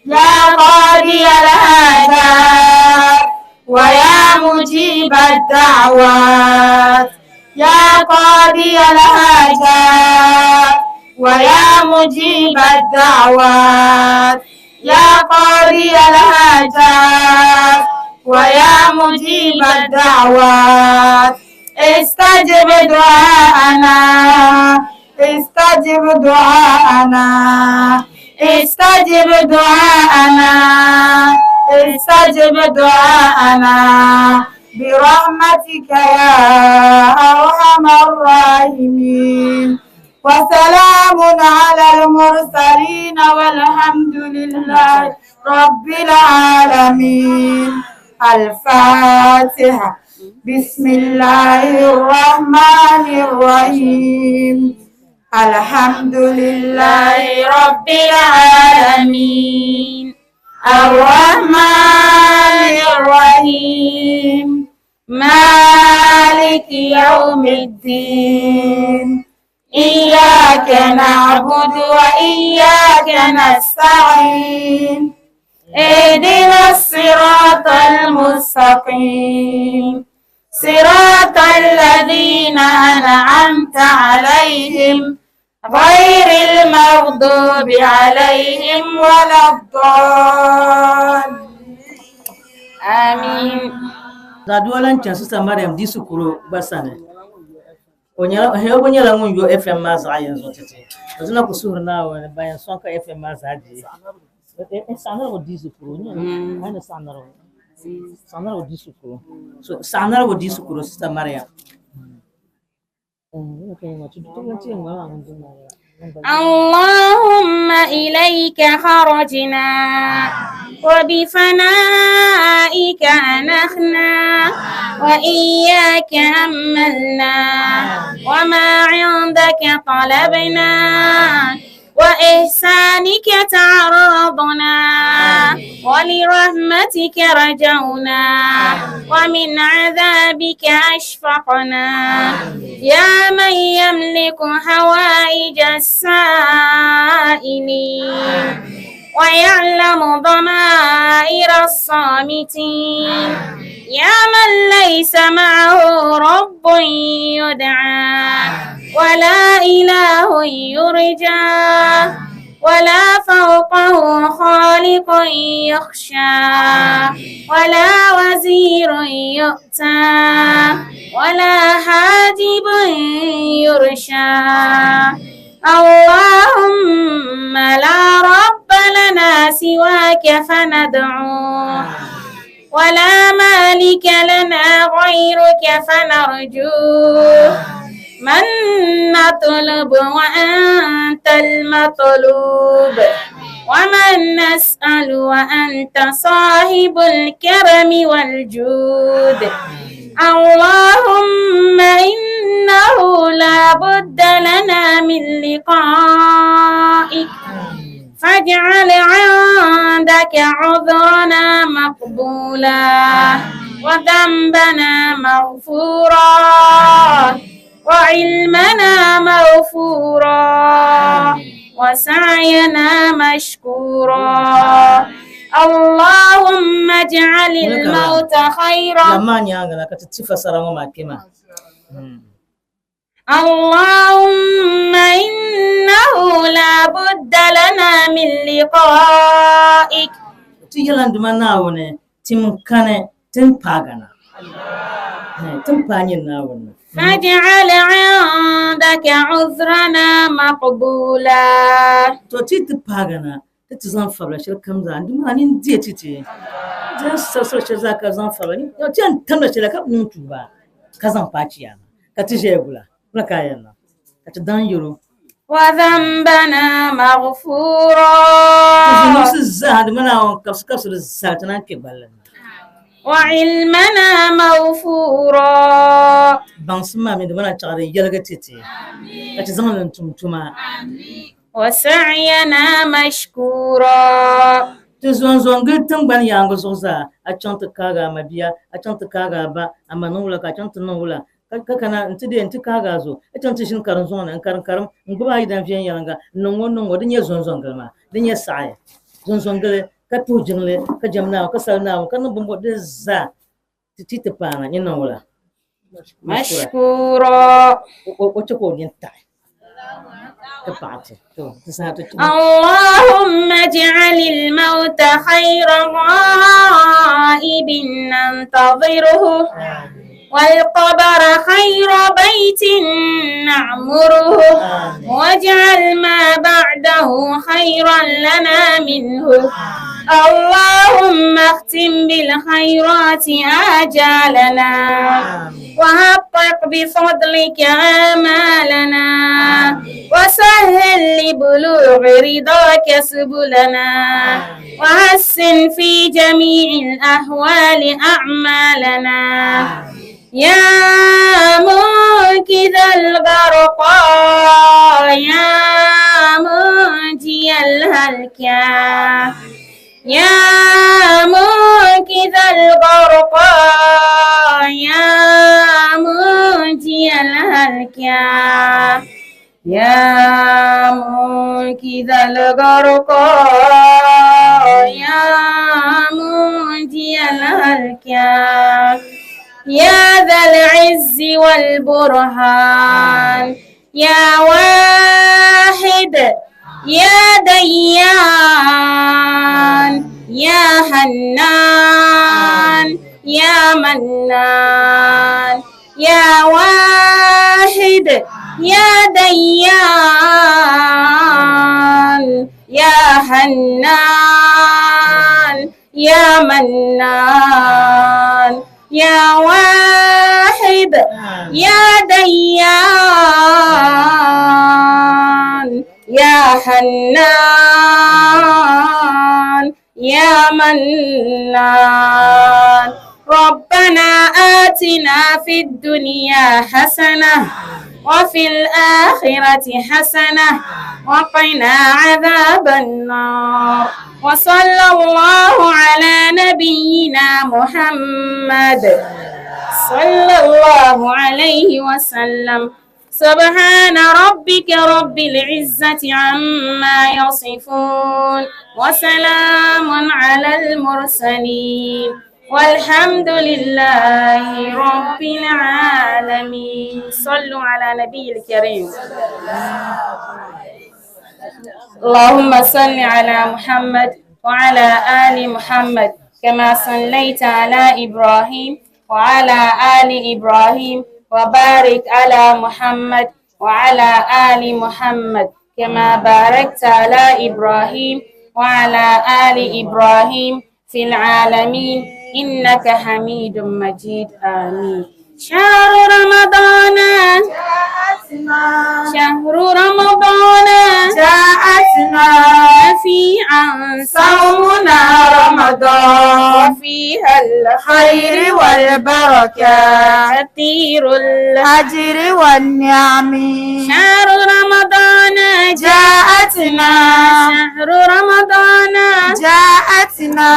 G: يا قاضي الحاجات ويا مجيب الدعوات يا قاضي الحاجات ويا مجيب الدعوات يا قاضي الحاجات ويا مجيب الدعوات استجب دعاءنا استجب دعاءنا استجب دعاءنا استجب دعاءنا برحمتك يا أرحم الراحمين وسلام على المرسلين والحمد لله رب العالمين الفاتحة بسم الله الرحمن الرحيم الحمد لله رب العالمين الرحمن الرحيم مالك يوم الدين إياك نعبد وإياك نستعين اهدنا الصراط المستقيم صراط الذين أنعمت عليهم غير المغضوب عليهم ولا الضالين
D: آمين
E: Saduwa lan chani Sista Mariam di shikuru gba sani. O nyɛla o nyɛla ŋun yo FM maa zaɣ yini zuɣu ti ti. O zina ku suhiri Naawuni ban yɛn sɔŋ ka FM maa zaa deei. Saɣinarigu di shikuru, o nyɛla a ni saɣinarigu. Saɣinarigu di shikuru. So saɣinarigu di shikuru Sista Mariam.
D: اللهم إليك خرجنا وبفنائك أنخنا وإياك أملنا وما عندك طلبنا وإحسانك تعرضنا ولرحمتك رجونا ومن عذابك أشفقنا يا من يملك حوائج السائلين ويعلم ضمائر الصامتين يا من ليس معه رب يدعى ولا إله يرجى ولا فوقه خالق يخشى ولا وزير يؤتى ولا حاجب يرشى اللهم لا رب لنا سواك فندعوه ولا مالك لنا غيرك فنرجوه من نطلب وأنت المطلوب ومن نسأل وأنت صاحب الكرم والجود اللهم إنه لا بد لنا من لقائك فاجعل عندك عذرنا مقبولا وذنبنا مغفورا وعلمنا موفورا وسعينا مشكورا اللهم اجعل الموت خيرا
E: Lam maa nyaaŋa la ka ti ti fasara ŋɔ maa kpe maa.
D: اللهم إنه لا بد لنا من لقائك
E: Ti yɛla n Duuma Naawuni tim kani ti ni paagi na. Ti ni paai nyini Naawuni na.
D: فاجعل عندك عذرنا مقبولا
E: To ti ti paagi na ti ti zaŋ fabila shɛli kam zaa n Duuma nini deei ti ti ti ni sabisiri shɛli zaa ka zaŋ fabila ni ti yɛn tamla shɛli ka bi niŋ tuuba ka zaŋ paai chiyaama ka ti ʒɛya gula gula ka a yɛn niŋ ka ti daŋ yɛl o.
D: وذنبنا مغفورا
E: Ti zunusi zaa Duuma Naawuni kabisi kabisi di zaa ti naan kpe gballi ni.
D: وعلمنا موفورا
E: Baŋsim maa mi Duuma na chaɣ di yɛligi ti ti ka ti zaŋ li n-tum tuma.
D: وسعينا مشكورا
E: Ti zɔnzɔ n-gili tiŋgbani yaaŋa zuɣu zaa, a chaŋ ti kaagi a mabia, a chaŋ ti kaagi a ba, a ma niŋ wula ka a chaŋ ti niŋ wula, ka kana nti deei nti kaagi a zo, a chaŋ ti ʒini karim zuŋ ni n-karim karim n-gbubi a yidan viɛnyɛliŋga n-niŋ ŋɔ niŋ ŋɔ, di nyɛ zɔnzɔŋgili maa, di nyɛ saɣi zɔnzɔŋgili ka tuhi jiŋli, ka jɛm Naawuni, ka sali Naawuni, ka niŋ bɔmbɔŋɔ di zaa ti ti ti paana nyini niŋ wula?
D: Mashkura.
E: O chɛ ka o nini taɣi ka paɣi ti. To, di saha ti chɛ.
D: اللهم اجعل الموت خير غائب ننتظره والقبر خير بيت نعمره واجعل ما بعده خيرا لنا منه اللهم اختم بالخيرات آجالنا وحقق بفضلك آمالنا وسهل لبلوغ رضاك سبلنا وحسن في جميع الأحوال أعمالنا يا منقذ الغرقى يا منجي الهلكى يا منقذ الغرقى يا منجي الهلكى يا منقذ الغرقى يا منجي الهلكى يا ذا العز والبرهان يا واحد يا ديان يا حنان يا منان يا واحد يا ديان يا حنان يا منان يا واحد يا ديان يا حنان يا منان ربنا آتنا في الدنيا حسنة وفي الآخرة حسنة وقنا عذاب النار وصلى الله على نبينا محمد صلى الله عليه وسلم سبحان ربك رب العزة عما يصفون وسلام على المرسلين والحمد لله رب العالمين صلوا على نبي الكريم اللهم صل على محمد وعلى آل محمد كما صليت على إبراهيم وعلى آل إبراهيم وبارك على محمد وعلى آل محمد كما باركت على إبراهيم وعلى آل إبراهيم في العالمين إنك حميد مجيد آمين شهر رمضان شهر رمضان
G: جاءتنا
D: نفيعا
G: صومنا رمضان
D: وفيها
G: الخير والبركة
D: كثير
G: الأجر والنعم
D: شهر رمضان
G: جاءتنا
D: شهر رمضان
G: جاءتنا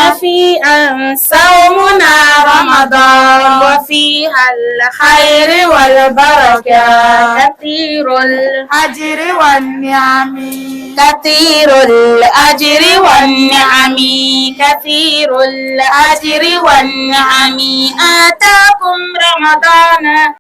D: نفيعا
G: صومنا رمضان
D: وفيها
G: الخير والبركة
D: كثير
G: الأجر والنعم
D: كثير الأجر والنعم كثير الأجر والنعم آتاكم رمضان.